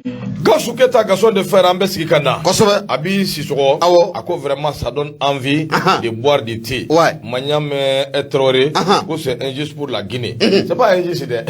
Gawusu Keyita, garçon de fer, an bɛ sigi ka na. Kosɛbɛ. A b'i Sisɔgɔ. Awɔ. A ko vraiment, ça donne envie de boire du thé. Maɲam Traoré ko c'est injuste pour la Guinée. C'est pas injuste dɛ.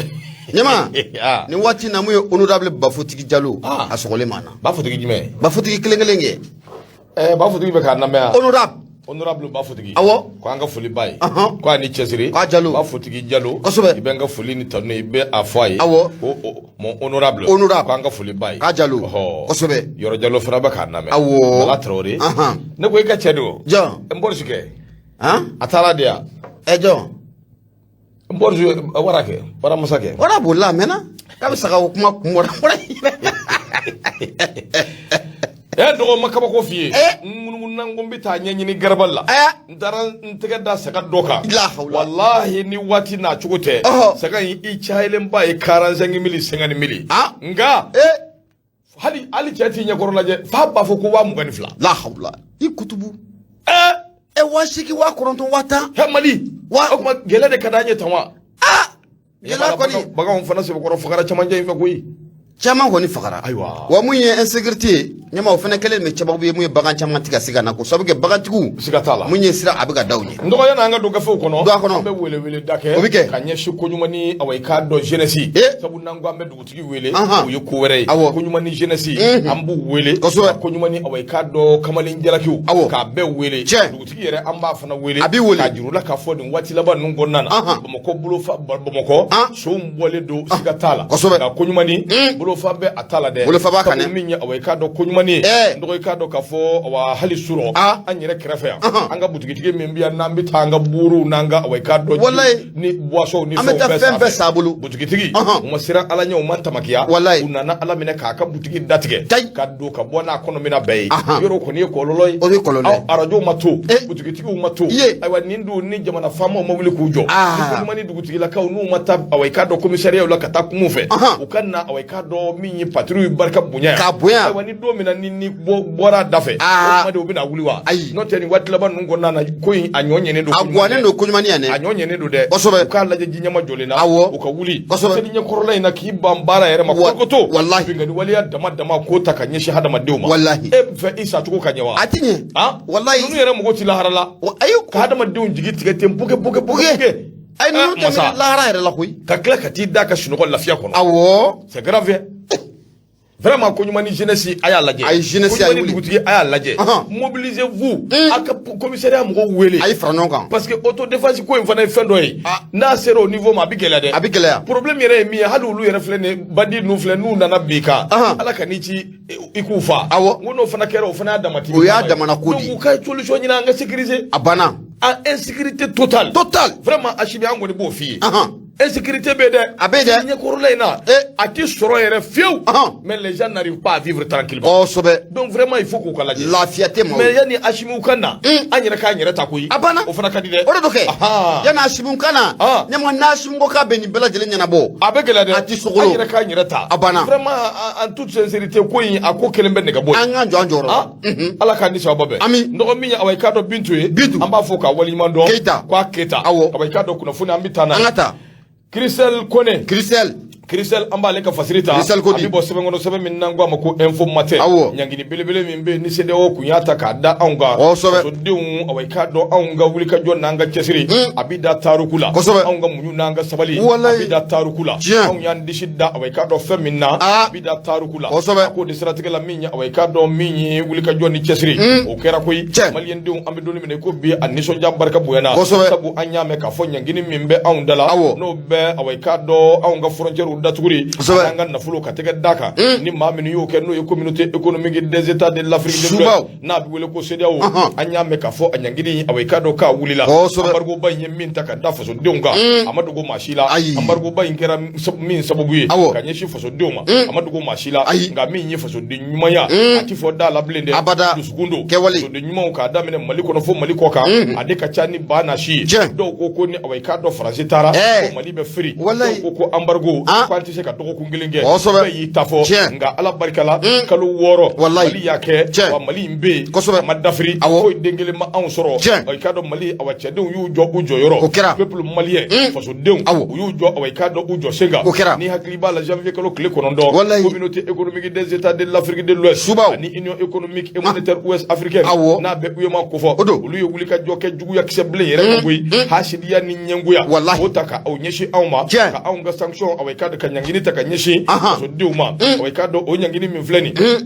Ɲama. Ah. Nin waati na, mun ye honorable Bafutigi Jalo, a sɔgɔlen ma na. Bafutigi jumɛn? Bafutigi kelen kelen kɛ. Bafutigi bɛ k'a lamɛn yan. Honorable. Honorable Bafutigi. Awɔ. Ko an ka foli b'a ye. Ɔhɔn. Ko a ni cɛsiri. K'a Jalo. Bafutigi Jalo. Kosɛbɛ. I bɛ n ka foli ni tanu i bɛ a fɔ a ye. Awɔ. Ko mon honorable. Honorable. Ko an ka foli b'a ye. K'a Jalo. Ɔhɔ. Kosɛbɛ. Yɔrɔ Jalo fana bɛ k'a lamɛn. Awɔ. Bala Traoré. Ne ko i ka cɛ don. Jɔn? N bɔrisi kɛ. Han. A taara de yan. Ɛ, jɔn? N bɔrisi wara kɛ. Wara masa kɛ. Wara bolila a mɛnna k'a bɛ saga o kuma kun bɔra bɔra. Ɛ, dɔgɔ, ma kabako f'i ye. Eh. N munumunu na, n ko n bɛ taa ɲɛɲini garabali la. Ɛ. N taara n tɛgɛ da saga dɔ kan. La hawla. Walahi, ni waati n'a cogo tɛ. Saga in, i cayalenba ye 45 mille, 50 mille. Nka hali hali cɛ t'i ɲɛkɔrɔ lajɛ f'a b'a fɔ ko 22 000. La hawla, i kutubu. Ɛ. Ɛ, 8,000, 9,000, 10,000. Hɛ, Mali. O tuma gɛlɛ de ka d'an ye tan wa? Gɛlɛya kɔni. Baganw fana sɛbɛkɔrɔ fagara camancɛ in fɛ koyi. Caman kɔni fagara. Ayiwa. Wa mun ye insécurité ye, ɲama, o fana kɛlen bɛ sababu ye mun ye bagan caman tɛ ka se ka na, ko sababu kɛ bagantigiw. Siga t'a la. Mun ye sira a bɛ ka da u ɲɛ. N dɔgɔ, yanni an ka don gafew kɔnɔ, Don a kɔnɔ. an bɛ wele da kɛ O bɛ kɛ. ka ɲɛsin koɲuman ni, awa, i k'a dɔn, jeunesse. Eh. Sabu n'an ko an bɛ dugutigi wele, Anhan. o ye ko wɛrɛ ye. Koɲuman ni jeunesse, an b'u wele. Kosɛbɛ. Ka koɲuman ni, awa, i k'a dɔn, kamalen jalakiw, k'a bɛɛ wele. Dugutigi yɛrɛ, an b'a fana wele A b'i wele. k'a jira u la k'a fɔ nin waati laban ninnu kɔnɔna na, Bamakɔ bolofa, Bamakɔ sow bɔlen don, siga t'a la. Nka koɲuman ni bolofa bɛ a ta la dɛ. Bolofa b'a kan Sabu dɛ. min ye, awa, i k'a dɔn, koɲuman ye, Eh. n dɔgɔ, i k'a dɔn k'a fɔ, awa, hali surɔ, an yɛrɛ kɛrɛfɛ yan, an ka butigitigi min bɛ yan, n'an bɛ taa an ka buruw n'an ka, awa, i k'a dɔn, Walayi. ni boissons ni An bɛ fɛnw taa bɛɛ fɛn sanfɛ. bɛɛ san a bolo. Butigitigi, u ma siran Ala ɲɛ, u ma tamakiya. Walayi. U nana Ala minɛ k'a ka butigi datigɛ Tayi. ka don ka bɔ n'a kɔnɔ mina bɛɛ ye. Yɔrɔ kɔni ye kɔlɔlɔ ye. O ye kɔlɔlɔ ye. Aw, arajow ma to, Eh. butigitigiw ma to. Iye. Ayiwa, nin dun ni jamana faamaw ma wuli k'u jɔ, ni koɲuman ni dugutigilakaw n'u ma taa, awa, i k'a dɔn, commissariat la ka taa kuma u fɛ, u ka na, awa, i k'a dɔn, min ye patrouille barika bonya. K'a bonya. Ayiwa, ni don min na ni bɔra a da fɛ, o kuma de u bɛna wuli wa? Ayi. N'o tɛ, nin waati laban ninnu kɔnɔna na, ko in a ɲɔ ɲɛnen don. A guwanen don koɲuman yan A dɛ. ɲɔ ɲɛnen don dɛ. Kosɛbɛ. U k'a lajɛ, ji ɲɛma jɔlen na. Awɔ. U ka wuli. Kosɛbɛ. Seli ɲɛkɔrɔla in na k'i ban baara yɛrɛ ma kolokoto. Walahi. Binkanni waleya dama dama ko ta ka ɲɛsin hadamadenw ma. Walahi. E bɛ fɛ i sacogo ka ɲɛ wa? A ti ɲɛ. Han. Walahi. Ninnu yɛrɛ mago ti lahara la. Ayi. Ka hadamadenw jigi tigɛ ten, boke boke boke. Boke. Boke. Ayi, ninnu Eh, masa. tɛ lahara yɛrɛ la koyi. Ka tila ka t'i da ka sunɔgɔ lafiya kɔnɔ. Awɔ. C'est grave vraiment. Koɲuman ni jeunesse, a y'a lajɛ. A ye jeunesse, a ye Koɲuman ni wuli. dugutigi, a y'a lajɛ. Mobilisez-vous, a ka commissariat mɔgɔw wele. A ye fara ɲɔgɔn kan. Parce que autodéfense ko in fana ye fɛn dɔ ye, Ah. n'a sera au niveau ma, a bɛ gɛlɛya dɛ. A bɛ gɛlɛya. Problème yɛrɛ ye min ye, hali olu yɛrɛ filɛ nin ye, bandit ninnu filɛ, n'u nana bin i kan, Ala ka n'i ci i k'u fa. Awɔ. N ko n'o fana kɛra, o fana y'a dama O y'a damana ko di. Donc u ka solution ɲini, an ka sécuriser. A banna. En insécurité totale. Total. Vraiment, Assimi, an kɔni b'o f'i ye, insécurité bɛ dɛ. A bɛ dɛ. Ɲɛkɔrɔla in na, Eh. a ti sɔrɔ yɛrɛ fiyewu, mais les gens n'arrivent pas à vivre tranquillement. Kosɛbɛ. Donc vraiment, il faut k'u ka lajɛ. Lafiya tɛ maaw Mais ye. yanni Assimiw ka na, an yɛrɛ k'an yɛrɛ ta koyi. A banna. O fana ka di dɛ. O de don kɛ. Yanni Asimi ka na, ɲama, n'Asimi ko k'a bɛ nin bɛɛ lajɛlen ɲɛnabɔ, A bɛ gɛlɛya dɛ. A ti sogolo. An yɛrɛ k'an yɛrɛ ta. A banna. Vraiment, en toute sincérité, ko in a ko kelen bɛ nɛgɛ bɔ ye. An k'an jɔ an jɔyɔrɔ la. Ah, Ala k'an ni sababa bɛn. Ami. N dɔgɔ, min ye, awa, i k'a dɔn, Bintu ye. Bintu. An b'a fɔ k'a waleɲuman dɔn. Keyita. K'a Keyita. Awɔ. Awa, i k'a dɔn, kunnafoni, an bɛ taa n'a An ye. ka taa. Christelle Kone. Christelle. Christelle, an b'ale ka fasiri ta. Christelle ko di? A bɛ bɔ sɛbɛn kɔnɔ, sɛbɛn min n'an ko a ma ko Info Matin. Awɔ. Ɲangini belebele min bɛ yen ni CEDEAO kun y'a ta k'a da anw kan. Kosɛbɛ. Fasodenw, awa, i k'a dɔn, anw ka wulikajɔ n'an ka cɛsiri, a bɛ da tariku la. Kosɛbɛ. Anw ka muɲu n'an ka sabali, Walayi. a bɛ da tariku la. Tiɲɛ. Anw y'an disi da, awa, i k'a dɔn, fɛn min na, a bɛ da tariku la. Kosɛbɛ. A k'o de siratigɛ la, min ye, awa, i k'a dɔn, min ye wulikajɔ ni cɛsiri, o kɛra koyi. Tiɲɛ. Maliyɛndenw, an bɛ don min na i ko bi, a nisɔndiya barika bonyana. Kosɛbɛ. Sabu an y'a mɛn k'a fɔ ɲangini min bɛ anw da la, n'o bɛ, awa, i k'a dɔn, anw ka frontière datuguri, Kosɛbɛ. an ka nafolo ka tɛgɛ da kan, ni maa minnu y'o kɛ, n'o ye Communauté économique des États de l'Afrique de l'Ouest, Subaw. n'a bɛ wele ko CEDEAO, an y'a mɛn k'a fɔ a ɲangini, awa, i k'a dɔn k'a wulila. Kosɛbɛ. Embargo ba in ye min ta ka da fasodenw kan, a ma dogo maa si la. Ayi. Embargo ba in kɛra min sababu ye ka ɲɛsin fasodenw ma, a ma dogo maa si la. Ayi. Nka min ye fasoden ɲumanya, a ti fɔ da la bilen dɛ. Abada. Dusukun don. Kɛwale. Fasoden ɲumanw, k'a daminɛ Mali kɔnɔ fo Mali kɔ kan, ale ka ca ni ba n'a si ye. Tiɲɛ. Dɔw ko ni, awa, i k'a dɔn, Faransi taara, Ɛɛ. ko Mali bɛ firi. Walayi. Dɔw ko embargo. ko an tɛ se ka dɔgɔkun kelen kɛ. Kosɛbɛ. Bɛɛ y'i ta fɔ. Tiɲɛ. Nka Ala barika la, kalo 6, Walayi. Mali y'a kɛ. Tiɲɛ. Wa Mali in bɛ yen. Kosɛbɛ. A ma dafiri. Awɔ. Foyi den kelen ma anw sɔrɔ. Tiɲɛ. I k'a dɔn Mali, awa, cɛdenw y'u jɔ u jɔyɔrɔ. O kɛra. Peuple malien, fasodenw, Awɔ. u y'u jɔ, awa, i k'a dɔn u jɔ sen kan. O kɛra. Ni hakili b'a la, janvier kalo tile 9, Walayi. Communauté économique des États de l'Afrique de l'Ouest Subaw. ani Union économique et monétaire ouest africaine, Awɔ. n'a bɛ UEMOA kofɔ, O don. olu ye wulikajɔ kɛ, juguya kisɛ bilen yɛrɛ ka bɔ yen, hasidiya ni ɲɛngoya, Walahi. o ta ka aw ɲɛsin anw ma, Tiɲɛ. ka anw ka sanction, awa, i k'a dɔn ka ɲangini ta ka ɲɛsin fasodenw ma. Awa, i k'a dɔn o ɲangini min filɛ nin,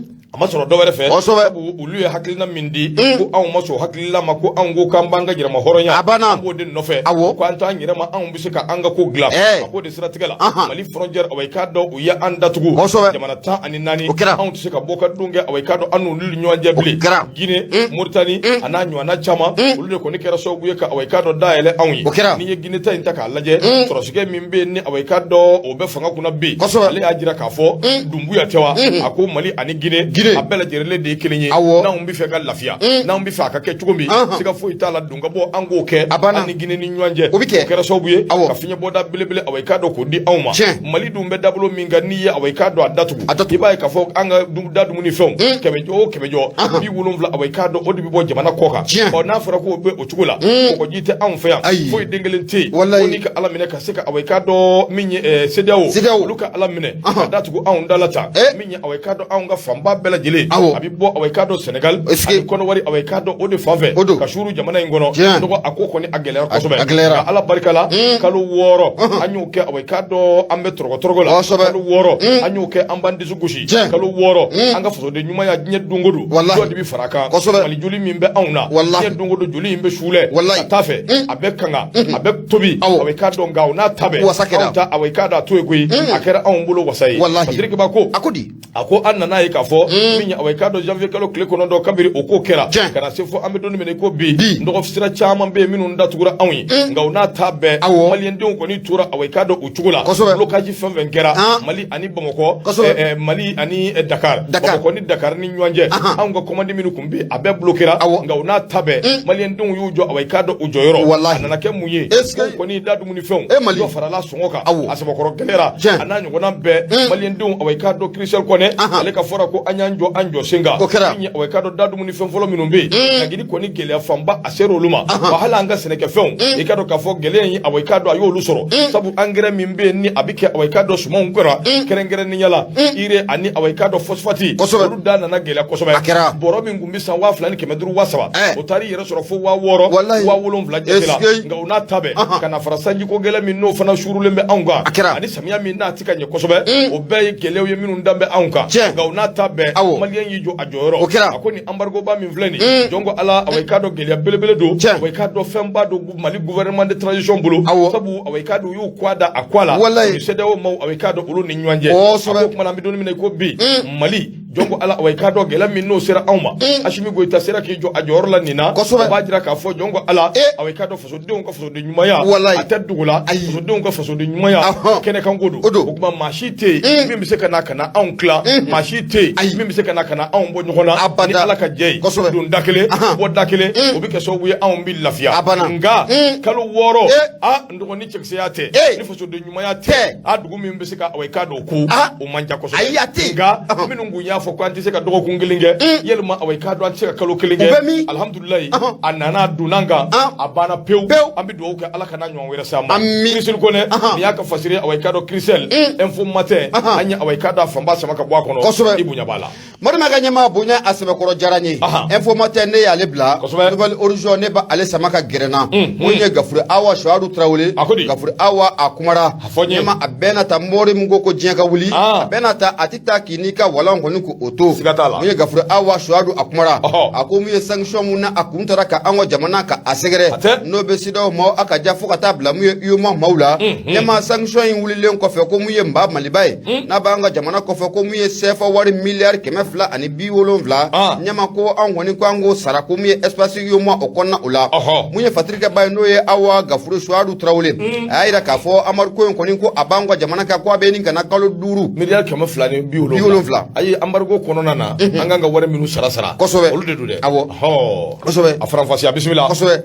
a ma sɔrɔ dɔwɛrɛ fɛ, Kosɛbɛ. sabu olu ye hakilina min di ko anw ma sɔn hakilila ma, ko anw ko k'an b'an ka yɛrɛma hɔrɔnya, A banna. an b'o de nɔfɛ, Awɔ. ko an t'an yɛrɛ ma, anw bɛ se ka an ka ko dilan. Eh. A k'o de siratigɛ la, Ahan. Mali frontière, awa, i k'a dɔn u ye an datugu. Kosɛbɛ. Jamana 14, O kɛra. anw tɛ se ka bɔ ka don kɛ, awa, i k'a dɔn an n'olu ni ɲɔgɔn cɛ bilen. O kɛra. Guinée, Mauritanie a n'a ɲɔgɔnna caman, olu de kɔni kɛra sababu ye ka, awa, i k'a dɔn dayɛlɛ anw ye. O kɛra. N'i ye Guinée ta in ta k'a lajɛ, sɔrɔsikɛ min bɛ yen ni, awa, i k'a dɔn o bɛ fanga kunna bi, Kosɛbɛ. ale y'a jira k'a fɔ Dunbuya tɛ wa, a ko Mali ani Guinée, Guinée. a bɛɛ lajɛlen de ye kelen ye. Awɔ. N'anw bɛ fɛ ka lafiya, n'anw bɛ fɛ a ka kɛ cogo min, siga foyi t'a la, don ka bɔ, an k'o kɛ A banna. an ni Guinée ni ɲɔgɔn cɛ. O bɛ kɛ. O kɛra sababu ye Awɔ. ka fiɲɛbɔda belebele, awa, i k'a dɔn k'o di anw ma. Tiɲɛ. Mali dun bɛ dabolo min kan, n'i ye, awa, i k'a dɔn a datugu, A datugu. i b'a ye k'a fɔ an ka da dumuni fɛnw, 100 jɔ o 100 jɔ, 70, awa, i k'a dɔn o de bɛ bɔ jamana kɔ kan. Tiɲɛ. Ɔ, n'a fɔra k'o bɛ o cogo la, kɔgɔji tɛ anw fɛ yan, Ayi. foyi den kelen tɛ yen. Walayi. Ko n'i ka Ala minɛ ka se ka, awa, i k'a dɔn min ye CEDEAO, CEDEAO. olu ka Ala minɛ ka datugu anw da la tan, Eh. min ye, awa, i k'a dɔn anw ka fanba bɛɛ lajɛlen, Awɔ. a bɛ bɔ, awa, i k'a dɔn Sénégal Est-ce que- ani Côte d'Ivoire, awa, i k'a dɔn o de fan fɛ, O don. ka suuru jamana in kɔnɔ. Tiɲɛ. Dɔgɔ a ko kɔni a gɛlɛyara kosɛbɛ. A gɛlɛyara. Nka Ala barika la, kalo 6 an y'o kɛ, awa, i k'a dɔn an bɛ tɔrɔgɔ tɔrɔgɔ la. Kosɛbɛ. Kalo 6 an y'o kɛ, an b'an disi gosi. Tiɲɛ. Kalo 6, an ka fasoden ɲumanya, diɲɛ don o don, Walahi. dɔ de bɛ fara a kan. Kosɛbɛ. Mali joli min bɛ anw na, Walahi. diɲɛ don o don joli in bɛ sulɛ Walahi. ka taa fɛ, a bɛ kanga, a bɛ tobi, Awɔ. awa, i k'a dɔn, nka o n'a ta bɛɛ, Wasa kɛra. anw ta, awa, i k'a dɔn a to yen koyi, a kɛra anw bolo wasa ye. Walahi. Patrick Bako, A ko di? a ko an nana ye k'a fɔ min ye, awa, i k'a dɔn janvier kalo tile 9, kabiri o ko kɛra Tiɲɛ. ka na se fo an bɛ don min na i ko bi, Bi. nɔgɔ sira caman bɛ yen minnu datugura anw ye, nka o n'a ta bɛɛ, Awɔ. maliyɛndenw kɔni tora, awa, i k'a dɔn o cogo la. Kosɛbɛ. Blocage fɛn fɛn kɛra Ah. Mali ani Bamakɔ, Kosɛbɛ. Mali ani Dakar, Dakar. Bamakɔ ni Dakar ni ɲɔgɔn cɛ, Ahan. anw ka commande minnu tun bɛ yen, a bɛɛ bloquera. Awɔ. Nka o n'a ta bɛɛ, maliyɛndenw y'u jɔ, awa, i k'a dɔn u jɔyɔrɔ. Walahi. A nana kɛ mun ye? Est-ce que- Ko kɔni da dumuni fɛnw, Eh, Mali. dɔ farala sɔngɔ kan, Awɔ. a sabakɔrɔ gɛlɛyara, Tiɲɛ. a n'a ɲɔgɔnna bɛɛ, maliyɛndenw, awa, i k'a dɔn Christian Kɔnɛ, Ahan. ale ka fɔra ko an y'an jɔ an jɔ sen kan. O kɛra. Min ye, awa, i k'a dɔn da dumuni fɛn fɔlɔ minnu bɛ yen, ɲangini kɔni gɛlɛya fanba a sera olu ma. Wa hali an ka sɛnɛkɛfɛnw, i k'a dɔn k'a fɔ gɛlɛya in, awa, i k'a dɔn a y'olu sɔrɔ, sabu angɛrɛ min bɛ yen ni a bɛ kɛ, awa, i k'a dɔn sumanw kɔrɔ, kɛrɛnkɛrɛnnenya la urée ani, awa, i k'a dɔn phosphate, Kosɛbɛ. olu da nana gɛlɛya kosɛbɛ. A kɛra. Bɔrɔ min tun bɛ san 2500, 3000, Eh. o taar'i yɛrɛ sɔrɔ fo 6000, Walahi. 7000 jate la. Est-ce que- Nka o n'a ta bɛɛ, Ahan. ka na fara sanjiko gɛlɛn min n'o fana suurulen bɛ anw kan, A kɛra. ani samiya min n'a ti ka ɲɛ kosɛbɛ, o bɛɛ ye gɛlɛyaw ye minnu dan bɛ anw kan. Tiɲɛ. Nka o n'a ta bɛɛ, Awɔ. maliyɛn y'i jɔ a jɔyɔrɔ. O kɛra. A ko nin embargo ba min filɛ nin, jɔn ko Ala, awa, i k'a dɔn gɛlɛya belebele don. Tiɲɛ. Awa, i k'a dɔn fɛnba don Mali gouvernement de transition bolo, Awɔ. sabu, awa, i k'a dɔn u y'u kɔ da a kɔ la. Walahi. U ni CEDEAO maaw, awa, i k'a dɔn olu ni ɲɔgɔn cɛ. Kosɛbɛ. A ko kumana, an bɛ don min na i ko bi, Mali, jɔn ko Ala, awa, i k'a dɔn gɛlɛya min n'o sera anw ma, Asimi Goyita sera k'i jɔ a jɔyɔrɔ la nin na. Kosɛbɛ. O b'a jira k'a fɔ jɔn ko Ala, Eh. awa, i k'a dɔn fasodenw ka fasoden ɲumanya, Walahi. a tɛ dugu la. Ayi. Fasodenw ka fasoden ɲumanya, Ahɔn. kɛnɛkanko don. O don. O tuma maa si tɛ yen min bɛ se ka na ka na anw tila, maa si tɛ yen Ayi. min bɛ se ka na ka na anw bɔ ɲɔgɔn na. Abada. Ni Ala ka jɛ ye, Kosɛbɛ. don da kelen, Ahan. bɔ da kelen, o bɛ kɛ sababu ye anw bɛ lafiya. A banna. Nka kalo 6, Eh. a n dɔgɔnin, cɛkisɛya tɛ, Eh. ni fasoden ɲumanya Tɛ. tɛ, a dugu min bɛ se ka, awa, i k'a dɔn ko Ah. o man ca kosɛbɛ. Ayi, a tɛ yen. Nka Ahan. minnu kun y'a fɔ ko an tɛ se ka dɔgɔkun kelen kɛ, yalima, awa, i k'a dɔn an tɛ se ka kalo kelen U kɛ, bɛ min? Alihamudulilayi, Ahan. a nana a donna an kan, Ah. a banna pewu. Pewu. An bɛ dugawu kɛ Ala kana ɲɔgɔn wɛrɛ s'an ma. Ami. Kirisɛli Kɔnɛ, Ahan. nin y'a ka fasiri, awa, i k'a dɔn Kirisɛli Info Matin, Ahan. an ye, awa, i k'a dɔn a fanba sama ka bɔ a kɔnɔ. Kosɛbɛ. I bonya b'a la. Mɔdima ka ɲɛmaa bonya a sɛbɛkɔrɔ diyara n ye. Ahan. Info Matin, ne y'ale bila. Kosɛbɛ. Nouvel Horizon, ne b'ale sama ka gɛrɛ n na. Mun ye Gafure Awa Suwadu Tarawele. A ko di? Gafure Awa a kumara. A fɔ n ye. Ɲɛma a bɛɛ n'a ta mɔri min ko ko diɲɛ ka wuli. Ah. A bɛɛ n'a ta a tɛ taa k'i n'i ka walan kɔni k'o to. Siga t'a la. Mun ye Gafure Awa Suwadu a kumara. Ɔhɔ. A ko mun ye sanction mun na a kun taara ka an ka jamana ka a sɛgɛrɛ. A tɛ. N'o bɛ CEDEAO maaw a ka ja fo ka taa bila mun ye UEMOA maaw la. Ɲɛma sanction in wulilen kɔfɛ ko mun ye nba Maliba ye. N'a b'an ka jamana kɔfɛ ko mun ye CFA wari miliyari kɛmɛ 270 ɲɛma ko anw kɔni ko an k'o sara ko min ye espace UEMOA o kɔnɔna o la. Mun ye fasirikɛba ye, n'o ye Awa Gafuru Suwadu Tarawele, a y'a jira k'a fɔ embargo in kɔni ko a b'an ka jamana kan, ko a bɛ nin ka na kalo 5. Miliyari 270. Ayi, embargo kɔnɔna na, an kan ka wari minnu sara, olu de don dɛ. Awɔ. Kosɛbɛ. A faranfasiya, bisimila. Kosɛbɛ.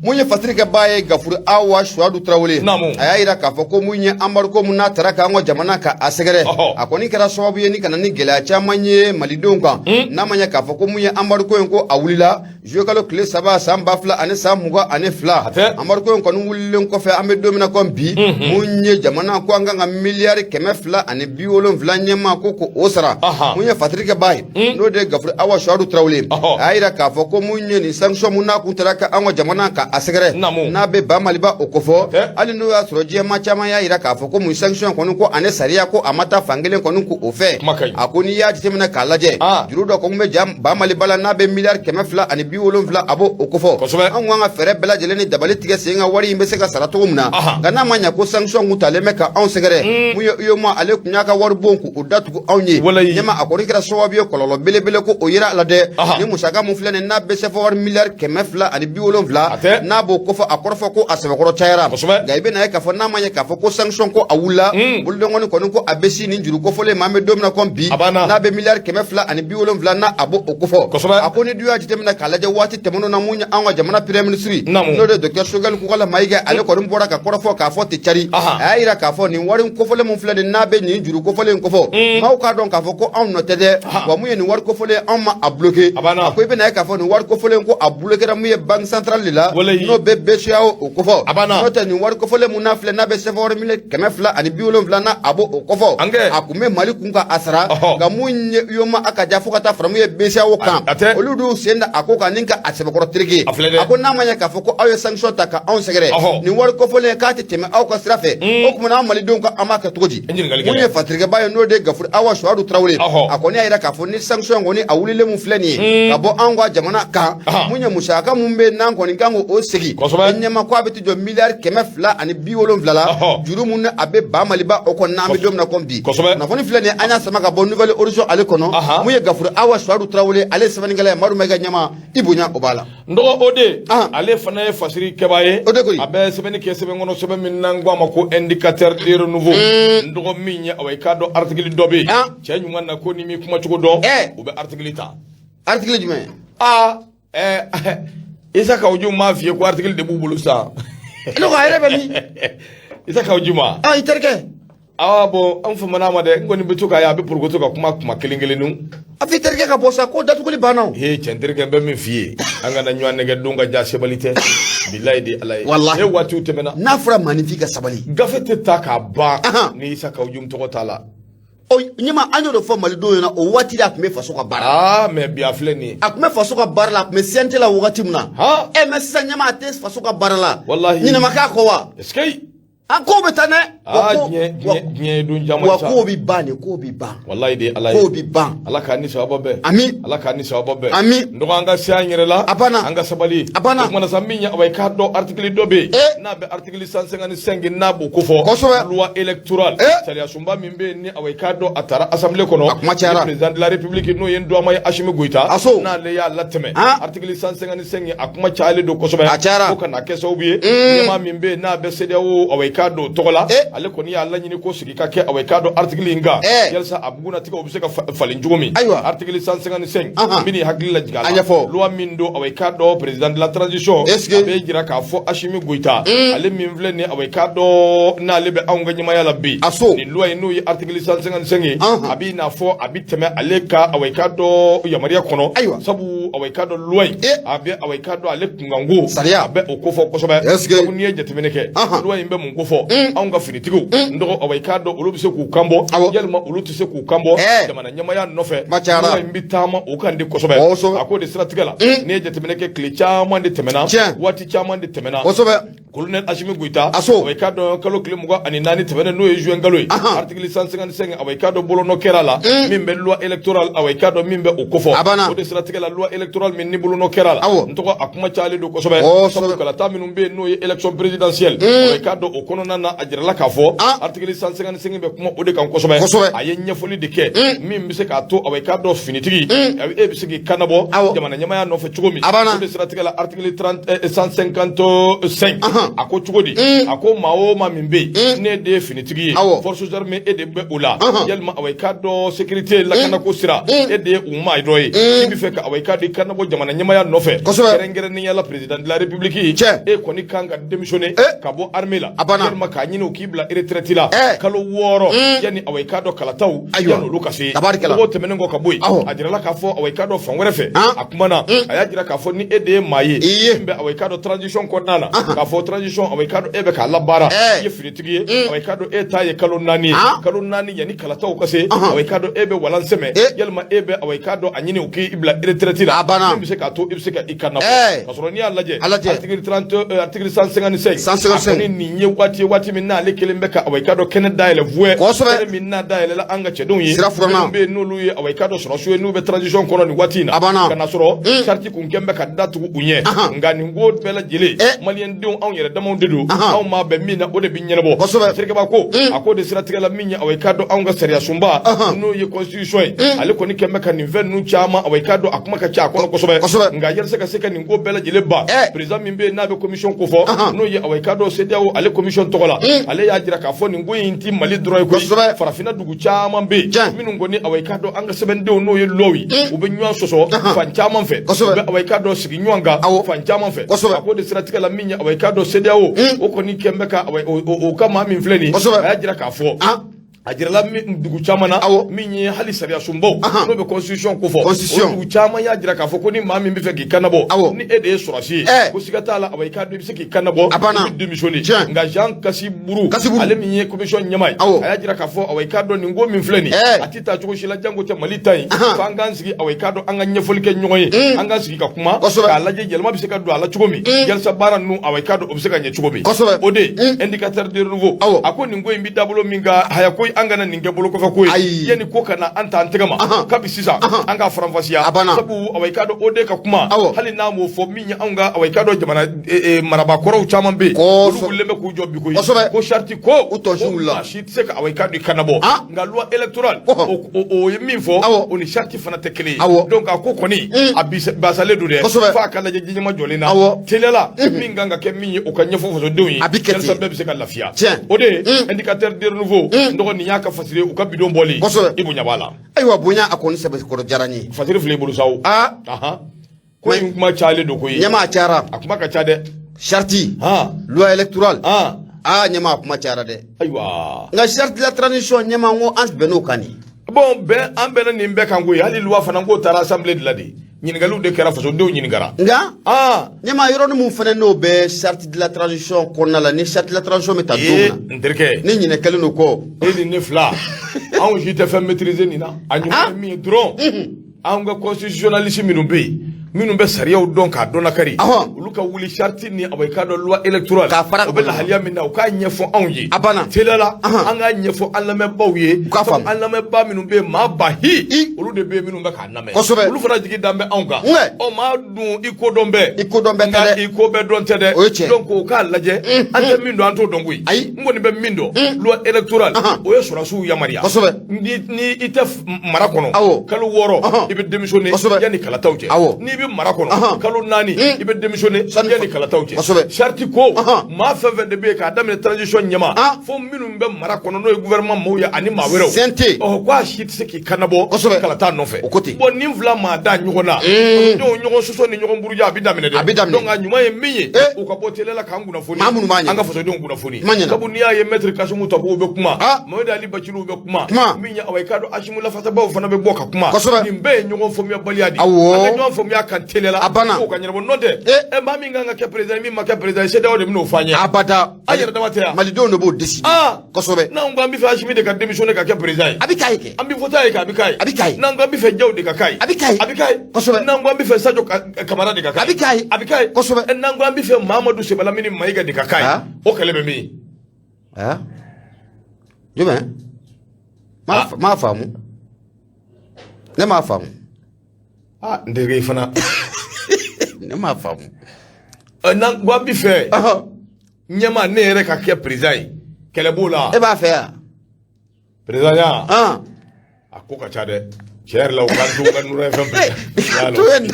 Mun ye fasirikɛba ye, Gafuru Awa Suwadu Tarawele, a y'a jira k'a fɔ ko mun ye embargo mun n'a tara k'an ka jamana ka a sɛgɛrɛ, a kɔni kɛra sababu ye ni ka na ni gɛlɛya caman ye malidenw kan. N'a ma ɲɛ k'a fɔ ko mun ye embargo in ko a wulila juillet kalo tile 3 san 2022, embargo in kɔni wulilen kɔfɛ, an bɛ don min na komi bi, mun ye jamana ko an kan ka miliyari 270 ɲɛma ko k'o sara. Mun ye fasirikɛba ye, n'o de ye Gafuru Awa Suwadu Tarawele, a y'a jira k'a fɔ ko mun ye nin sanction mun n'a kun tara ka an ka jamana ka a sɛgɛrɛ, n'a bɛ ba Maliba o kofɔ, hali n'o y'a sɔrɔ diɲɛmaa caman y'a jira k'a fɔ ko mun sanction kɔni ko ani sariya ko a ma taa fan kelen kɔni ko o fɛ. A ko n'i y'a jateminɛ k'a lajɛ, juru dɔ kɔni bɛ ja ba Maliba la, n'a bɛ miliyari 270, a b'o o kofɔ. An ko an ka fɛɛrɛ bɛɛ lajɛlen ni dabali tigɛ sen kan, wari in bɛ se ka sara cogo min na. Nka n'a ma ɲɛ ko sanction kun talen bɛ ka anw sɛgɛrɛ, mun ye UEMOA ale kun y'a ka wari bon k'o datugu anw ye. Ɲɛma, a kɔni kɛra sababu ye kɔlɔlɔ belebele ko o yera a la dɛ. Ni musaka mun filɛ nin n'a bɛ CFA wari miliyari 270, n'a b'o kofɔ, a kɔrɔfɔ ko a sɛbɛkɔrɔ cayara. Nka i bɛna ye k'a fɔ n'a ma ɲɛ k'a fɔ ko sanction ko a wulila, bolodenkɔni kɔni ko a bɛ si nin juru kofɔlen ma, an bɛ don min na komi bi, n'a bɛ miliyari 270, n'a a b'o kofɔ. A ko ni du y'a jateminɛ k'a lajɛ, waati tɛmɛnenw na, mun ye an ka jamana premier ministre, n'o de ye docteur Choguel Kokalla Maïga, ale kɔni bɔra ka kɔrɔfɔ k'a fɔ ten cari. A y'a jira k'a fɔ nin wari kofɔlen mun filɛ nin n'a bɛ nin juru kofɔlen kofɔ, maaw k'a dɔn k'a fɔ ko anw nɔ tɛ dɛ. Wa mun ye nin wari kofɔlen, anw ma a bloqué. A ko i bɛna ye k'a fɔ nin wari kofɔlen ko a bloquéra mun ye banque centrale de la, n'o bɛ BCEAO o kofɔ. N'o tɛ, nin wari kofɔlen mun n'a filɛ, n'a bɛ CFA wari miliyari 270, n'a a b'o o kofɔ, a kun bɛ Mali kun ka a sara. Nka mun ye UEMOA a ka ja fo ka taa fara mun ye BCEAO kan, olu dun sen da a ko kan ni ka a sɛbɛkɔrɔ tereke. A ko n'a ma ɲɛ k'a fɔ ko aw ye sanction ta ka anw sɛgɛrɛ, nin wari kofɔlen k'a tɛ tɛmɛ aw ka sira fɛ, o tuma na an malidenw ka an b'a kɛ cogo di? Mun ye fasirikɛba ye, n'o de ye Gafuru Awa Suwadu Tarawele, a kɔni y'a jira k'a fɔ ni sanction kɔni a wulilen mun filɛ nin ye ka bɔ anw ka jamana kan, mun ye musaka mun bɛ n'an kɔni kan k'o segin ɲɛma, ko a bɛ t'i jɔ miliyari 270 la, juru mun a bɛ ba Maliba o kɔni n'an bɛ don min na komi bi. Kunnafoni filɛ nin ye, an y'a sama ka bɔ Nouvel Horizon ale kɔnɔ. Mun ye Gafuru Awa Suwadu Tarawele, ale ye sɛbɛnnikɛla ye. Madu Mayiga ɲɛma, i bonya o b'a la. N dɔgɔ, o de ale fana ye fasiri kɛbaa ye. O de koyi. A bɛ sɛbɛnni kɛ sɛbɛn kɔnɔ, sɛbɛn min n'an ko a ma ko Indicateur de renouveau. N dɔgɔ, min ye awa i k'a dɔn article dɔ bɛ yen, cɛ ɲuman na ko ni m'i kumacogo dɔn, u bɛ article ta. Article jumɛn? Aa, Isa Kawu Jim m'a f'i ye ko article de b'u bolo sisan. Ne ko a yɛrɛ bɛ min? Isa Kawu Jim ma. Ah, i terikɛ. Ah bon, an famana ma dɛ, n kɔni bɛ to k'a ye a bɛ porokoto ka kuma kuma kelen kelenninw. A f'i terikɛ ka bɔ sa ko datuguli banna o. He, cɛ, n terikɛ, n bɛ min f'i ye, an kana ɲɔgɔn nɛgɛ, don ka ja sebali tɛ, bilayi de Ala ye. Walahi. E, waatiw tɛmɛna. N'a fɔra maaninfin ka sabali. Gafe tɛ ta k'a ban ni Isa Kawu Jim tɔgɔ t'a la. O ɲɛma, an y'o de fɔ malidenw ɲɛna o waati de, a tun bɛ faso ka baara la. Aa, mais bi a filɛ nin ye. A tun bɛ faso ka baara la, a tun bɛ CNT la wagati min na. Ɛ, mais sisan ɲɛma, a tɛ faso ka baara la. Walahi. Ɲinɛ ma k'a kɔ wa? Est-ce que An kow bɛ taa dɛ. Aa, diɲɛ diɲɛ diɲɛ ye don caman Wa sa. Kow bi ban de, kow bi ban. Walahi de Ala ye. Kow bi ban. Ala k'an ni sababa bɛn. Ami. Ala k'an ni sababa bɛn. Ami. N dɔgɔ, an ka se an yɛrɛ la. A banna. An ka sabali. A banna. O kumana sa, min ye awa i k'a dɔn article dɔ bɛ yen, n'a bɛ article 155, n'a b'o kofɔ. Loi électorale. Sariya sunba min bɛ yen ni awa i k'a dɔn a taara assemblée kɔnɔ. A kuma cayara. Ni président de la république, n'o ye n dɔgɔma ye Assimi Goïta. Aso. N'ale y'a latɛmɛ. Article 155, a kuma cayalen don kosɛbɛ. A cayara. Fo ka na kɛ sababu ye, ɲɛmaa min bɛ yen n'a bɛ CEDEAO awa i k'a dɔn o tɔgɔ la, ale kɔni y'a laɲini ko sigi ka kɛ awa i k'a dɔn article in kan, yalisa a bugunnatigɛ o bɛ se ka falen cogo min. Article 155, n bɛ n'i hakili lajigin a la. A ɲɛfɔ. Loi min don, awa i k'a dɔn président de la transition, Est-ce que a bɛ jira k'a fɔ Assimi Goïta, ale min filɛ nin ye, awa i k'a dɔn n'ale bɛ anw ka ɲɛmaaya la bi. Aso. Nin loi in, n'o ye article 155 ye, a b'i n'a fɔ a bɛ tɛmɛ ale ka awa i k'a dɔn yamaruya kɔnɔ. Sabu awa i k'a dɔn loi in, a bɛ awa i k'a dɔn ale kunkanko Sariya. a bɛ o kofɔ kosɛbɛ. Est-ce que Sabu n'i ye jateminɛ kɛ, loi in bɛ mun kofɔ? Anw ka finitigiw, n dɔgɔ, awa i k'a dɔn olu bɛ se k'u kan bɔ, yalima olu tɛ se k'u kan bɔ jamana ɲɛmaaya nɔfɛ? Kuma cayara. Loi in bɛ taama o kan de kosɛbɛ. A k'o de siratigɛ la, n'i ye jateminɛ kɛ, tile caman de tɛmɛna, waati caman de tɛmɛna. Colonel Assimi Goïta Aso. I k'a dɔn kalo tile 24 tɛmɛnen, n'o ye juin kalo ye, article 155, awa, i k'a dɔn bolonɔ kɛra la min bɛ loi électorale, awa, i k'a dɔn min bɛ o kofɔ. A banna. O de siratigɛ la, loi électorale min ni bolonɔ kɛra la, n tɔgɔ a kuma cayalen don kosɛbɛ, sabu kalata minnu bɛ yen, n'o ye élection présidentielle, awa, i k'a dɔn o kɔnɔna na, a jirala k'a fɔ article 155 bɛ kuma o de kan kosɛbɛ. A ye ɲɛfɔli de kɛ min bɛ se k'a to, awa, i k'a dɔn finitigi, e bɛ se k'i kannabɔ jamana ɲɛmaaya nɔfɛ cogo min. A banna. O de siratigɛ la, article 30 155, a ko cogo di? A ko maa o maa min bɛ yen, ne de ye finitigi ye, forces armées, e de bɛ o la, yalima, awa, i k'a dɔn sécurité, lakanako sira, e de ye u maa dɔ ye, k'i bɛ fɛ ka, awa, i k'a dɔn i kannabɔ jamana ɲɛmaaya nɔfɛ, kɛrɛnkɛrɛnnenya la président de la république, e kɔni kan ka démissionner ka bɔ armée la, A banna. yalima k'a ɲini u k'i bila retraite la kalo 6 yanni, awa, i k'a dɔn kalataw, yanni olu ka se. Tabarikala. O tɛmɛnen kɔ ka bɔ yen, a jirala k'a fɔ, awa, i k'a dɔn fan wɛrɛ fɛ, a kumana, a y'a jira k'a fɔ ni e de ye maa ye min bɛ, awa, i k'a dɔn transition kɔnɔna la, k'a fɔ transition, awa, i k'a dɔn e bɛ k'a labaara, i ye finitigi ye, awa, i k'a dɔn e ta ye kalo 4 ye, kalo 4 yanni kalataw ka se, awa, i k'a dɔn e bɛ walan sɛmɛ, yalima e bɛ, awa, i k'a dɔn a ɲini u k'i bila retraite la, A banna. min bɛ se k'a to i bɛ se ka i kan ka sɔrɔ. N'i y'a lajɛ, A lajɛ. article 30, article 155, 155. a kɔni nin ye waati ye, waati min n'ale kelen bɛ ka, awa, i k'a dɔn kɛnɛ dayɛlɛ vuɛ, kɛnɛ min n'a dayɛlɛla an ka cɛdenw ye, Sira furanna. minnu bɛ yen, n'olu ye, awa, i k'a dɔn sɔrɔsiw ye, n'u bɛ transition kɔnɔ nin waati in na, A banna. ka na sɔrɔ charte kun kɛn bɛ ka datugu u ɲɛ. Nka nin ko bɛɛ lajɛlen, maliyɛndenw, anw yɛrɛ damaw de don, anw maa bɛn min na, o de bɛ ɲɛnabɔ. Terikɛba ko a ko de siratigɛ la, min ye, awa, i k'a dɔn anw ka sariya sunba, n'o ye constitution ye, ale kɔni kɛn bɛ ka nin fɛn ninnu caman, awa, i k'a dɔn a kuma ka ca a kɔnɔ kosɛbɛ. Nka yalisa ka se ka nin ko bɛɛ lajɛlen ban, président min bɛ yen n'a bɛ commission kofɔ, n'o ye, awa, i k'a dɔn CEDEAO ale commission tɔgɔ la, ale y'a jira k'a fɔ nin ko in ti Mali dɔrɔn ye koyi, farafinna dugu caman bɛ yen minnu kɔni, awa, i k'a dɔn an ka sɛbɛndenw, n'o ye loi ye, u bɛ ɲɔgɔn sɔsɔ fan caman fɛ, u bɛ, awa, i k'a dɔn sigi ɲɔgɔn kan fan caman fɛ. A ko de siratigɛ la, min ye, awa, i k'a dɔn CEDEAO, o kɔni kɛn bɛ ka, awa, o ka maa min filɛ nin ye, a y'a jira k'a fɔ a jirala dugu caman na, min ye hali sariya sunbaw, n'o bɛ constitution kofɔ, Constitution. o dugu caman y'a jira k'a fɔ ko ni maa min bɛ fɛ k'i kannabɔ, ni e de ye sɔrɔsi ye, ko siga t'a la, awa, i k'a dɔn i bɛ se k'i kannabɔ, A banna. i bɛ démissionner. Nka Jean Kasiburu, Kasiburu. ale min ye commission ɲɛmaa ye, a y'a jira k'a fɔ, awa, i k'a dɔn nin ko min filɛ nin ye, a ti taa cogo si la, janko tɛ Mali ta in, f'an k'an sigi, awa, i k'a dɔn an ka ɲɛfɔli kɛ ɲɔgɔn ye, an k'an sigi ka kuma k'a lajɛ yɛlɛma bɛ se ka don a la cogo min, yalisa baara ninnu, awa, i k'a dɔn o bɛ se ka ɲɛ cogo min. O de indicateur de renouveau, a ko nin ko in bɛ dabolo min kan, haya ko an kana nin kɛ bolokɔfɛ ko ye, yanni ko kana an ta an tɛgɛ ma, kabi sisan an k'a faranfasiya. A banna. Sabu, awa, i k'a dɔn o de ka kuma, hali n'a m'o fɔ, min ye anw ka, awa, i k'a dɔn jamana marabaakɔrɔw caman bɛ yen, olu wulilen bɛ k'u jɔ bi koyi, ko charte ko U tɔnsiw wulila. Maa si tɛ se ka, awa, i k'a dɔn i kannabɔ. Nka loi électorale, o ye min fɔ, o ni charte fana tɛ kelen ye. Donc a ko kɔni a basalen don dɛ, f'a ka lajɛ jiɲɛma jɔlen na, teliya min kan ka kɛ min ye, o ka ɲɛfɔ fasodenw ye, A bi kɛ ten. yalisa bɛɛ bɛ se ka lafiya. O de ye indicateur de renouveau. N dɔgɔ, nin y'a ka fasiri ye, u ka bidon bɔli i bonya b'a la. Ayiwa, bonya a kɔni sɛbɛkɔrɔ diyara n ye. Fasiri filɛ i bolo sa o. Ko in kuma cayalen don koyi. Ɲɛmaa, a cayara. A kuma ka ca dɛ. Charte, loi électorale, ɲɛmaa, a kuma cayara dɛ. Ayiwa. Nka charte de la transition, ɲɛmaa, n ko an bɛnn'o kan nin. Bon, bɛn, an bɛnna nin bɛɛ kan koyi. Hali loi fana k'o taara assemblée de la de, ɲininkaliw de kɛra, fasodenw ɲininkara. Nka ɲɛmaa, yɔrɔnin mun fana n'o bɛ charte de la transition kɔnɔna la, ni charte de la transition bɛ ta don min na, n terikɛ, ni ɲinɛ kɛlen don kɔ. E ni ne fila, anw si tɛ fɛn maîtriser nin na. A ɲuman ye min ye dɔrɔn, an ka constitutionnaliste minnu bɛ yen, minnu bɛ sariyaw dɔn k'a dɔn lakari, olu ka wuli charte ni, awa, i k'a dɔn loi électorale, K'a fara o bɛ lahaliya min na, u k'a ɲɛfɔ anw ye. A banna. Teliya la, an k'a ɲɛfɔ an lamɛnbaaw ye. U k'a faamu. An lamɛnbaa minnu bɛ yen, maa ba hi, olu de bɛ yen minnu bɛ k'a lamɛn. Olu fana jigi dan bɛ anw kan. Ɔ, maa dun, i ko dɔn bɛɛ. I ko dɔn bɛɛ tɛ Nka dɛ. i ko bɛɛ dɔn tɛ dɛ. O ye tiɲɛ. Donc o k'a lajɛ, an tɛ min dɔn, an t'o dɔn koyi. Ayi. N kɔni bɛ min dɔn, loi électorale, o ye sɔrɔdasiw yamaruya. Ni i tɛ mara kɔnɔ, kalo 6, i bɛ démissionner yanni kalataw cɛ. N'i bɛ mara kɔnɔ, kalo 4, i bɛ démissionner yanni kalataw cɛ. Charte ko maa fɛn fɛn de bɛ yen, k'a daminɛ transition ɲɛma fo minnu bɛ mara kɔnɔ, n'o ye gouvernement maaw ye ani maa wɛrɛw, CNT. Ɔhɔ, ko a si tɛ se k'i kannabɔ kalata nɔfɛ. O ko ten. Bon, nin fila maa da ɲɔgɔn na, fasodenw ɲɔgɔn sɔsɔ ni ɲɔgɔn buruja, a bɛ daminɛ dɛ. A bɛ daminɛ. Donc a ɲuman ye min ye, u ka bɔ teliya la k'an kunnafoni, Maa minnu b'a ɲɛ. an ka fasodenw kunnafoni. Kuma ɲɛna. Sabu n'i y'a ye maître Kasimu Tapo bɛ kuma, Mohamed Ali Baciliw bɛ kuma, Kuma. min ye, awa, i k'a dɔn Asimu Lafasabaw fana bɛ bɔ ka kuma. Nin bɛɛ ye ɲɔgɔn faamuyabaliya de ye. An ka ɲɔgɔn faamuya kan teliya la. A banna. K'o ka ɲɛnabɔ, n'o tɛ e Maa min kan ka kɛ président, min ma kɛ président ye, CEDEAO de bɛn'o fɔ an ye. Abada. An yɛrɛ dama tɛ yan. Malidenw de b'o décider. Kosɛbɛ. N'anw ko an bɛ fɛ Asimi de ka démissionner ka kɛ président ye, A bɛ k'a ye kɛ. an bɛ voter a ye kɛ, a bɛ k'a ye. A bɛ k'a ye. N'an ko an bɛ fɛ Jaw de ka k'a ye, A bɛ k'a ye. A bɛ k'a ye. Kosɛbɛ. N'an ko an bɛ fɛ Sadio Kamara de ka k'a ye, A bɛ k'a ye. A bɛ k'a ye. Kosɛbɛ. N'an ko an bɛ fɛ Mahamadu Sebalamini Mayiga de ka k'a ye, o kɛlɛ bɛ min? Jumɛn? M'a faamu, ne m'a faamu. Ah, n terikɛ, i fana. Ne m'a faamu. N'an ko an bɛ fɛ ɲɛmaa, ne yɛrɛ ka kɛ président ye, kɛlɛ b'o la. E b'a fɛ yan? Président ya, a ko ka ca dɛ. Tiɲɛ yɛrɛ la, u ka to ka Nura FM président To yen.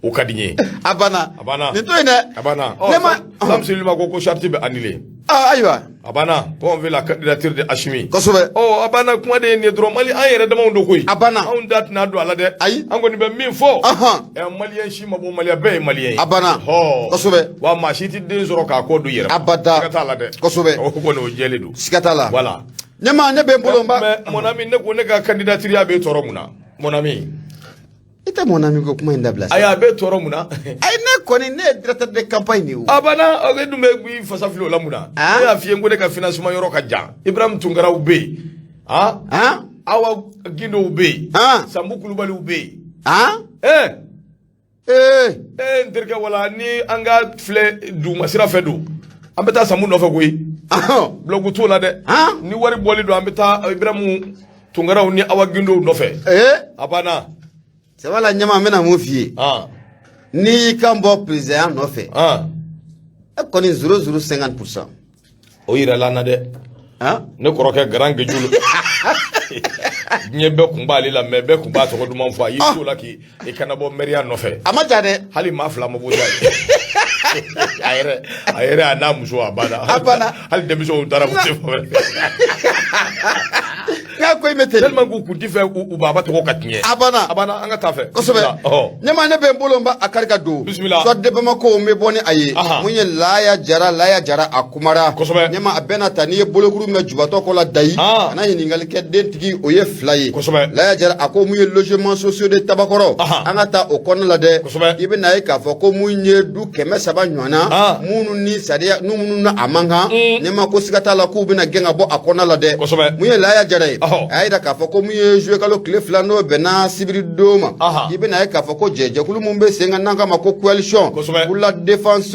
O ka di n ye. A banna. A banna. Nin to yen dɛ. A banna. Ne ma Sam Silima ko charte bɛ annulé. Ah, ayiwa. A banna ko on veut la candidature de Assimi. Kosɛbɛ. Ɔ, a banna. Kuma de ye nin ye dɔrɔn. Mali, an yɛrɛ damaw don koyi. A banna. Anw da tɛna don a la dɛ. Ayi. An kɔni bɛ min fɔ, maliyɛn si ma bɔ maliyɛn, bɛɛ ye maliyɛn ye. A banna. Hɔ. Kosɛbɛ. Wa maa si tɛ den sɔrɔ k'a kɔ don yɛrɛ ma. Abada. Siga t'a la dɛ. Kosɛbɛ. O kɔni, o jɛlen don. Siga t'a la. Voilà. Ɲɛma, ne bɛ n bolo n ba. Mais mon ami, ne ko ne ka candidature ya bɛ tɔɔrɔ mun na, mon ami? I tɛ mon ami ko kuma in dabila sa. Ayi, a bɛ tɔɔrɔ mun na? Ayi, ne kɔni, ne ye directeur de campagne de ye o. A banna. E dun bɛ i fasa fili o la mun na? Ne y'a f'i ye ko ne ka financement yɔrɔ ka jan. Ibrahim Tunkaraw bɛ yen, han, Awa Gindow bɛ yen, Sanbu Kulubaliw bɛ yen. Ee, n terikɛ, wala ni an ka filɛ duguma sira fɛ don, an bɛ taa Sanbu nɔfɛ koyi. Bulɔku t'o la dɛ. Ni wari bɔli don, an bɛ taa Ibrahim Tunkaraw ni Awa Gindow nɔfɛ. A banna. Sabala ɲɛma, n bɛna mun f'i ye? N'i y'i kan bɔ président nɔfɛ, e kɔni 0,050 %. O yirala n na dɛ. Ne kɔrɔkɛ Garan Gejulu, diɲɛ bɛɛ kun b'ale la, mais bɛɛ kun b'a tɔgɔ duman fɔ. A y'i t'o la k'i kana bɔ mɛriya nɔfɛ. A ma ja dɛ. Hali maa fila ma bɔ ye. A yɛrɛ, a n'a muso, a banna. A banna. Hali denmisɛnw taara muso fɛ. N ka ko in bɛ ten. Tellement k'u kun ti fɛ u baba tɔgɔ ka tiɲɛ. A banna. A banna, an ka taa fɛ. Kosɛbɛ. Ɲɛma, ne bɛ n bolo n ba a kari ka don. Bisimila. Soir de Bamako, n bɛ bɔ ni a ye. Mun ye Laya Jara? Laya Jara, a kumara. Ɲɛma, a bɛna ta n'i ye bolokuru mɛn jubatɔ kɔ la dayi. Kana ɲininkali kɛ, dentigi o ye fila ye. Laya Jara a ko mun ye logement sociaux de Tabakɔrɔ. An ka taa o kɔnɔna la dɛ. I bɛna ye k'a fɔ ko mun ye du 300 ɲɔgɔnna minnu ni sariya minnu na a man kan. Ɲɛma, ko siga t'a la k'u bɛna gɛn ka bɔ a kɔnɔna la dɛ. Mun ye Laya Jara ye? A y'a jira k'a fɔ ko mun ye juillet kalo tile 2, n'o bɛnna sibiri don ma, i bɛna ye k'a fɔ ko jɛkulu mun bɛ sen kan n'an k'a ma ko coalition pour la défense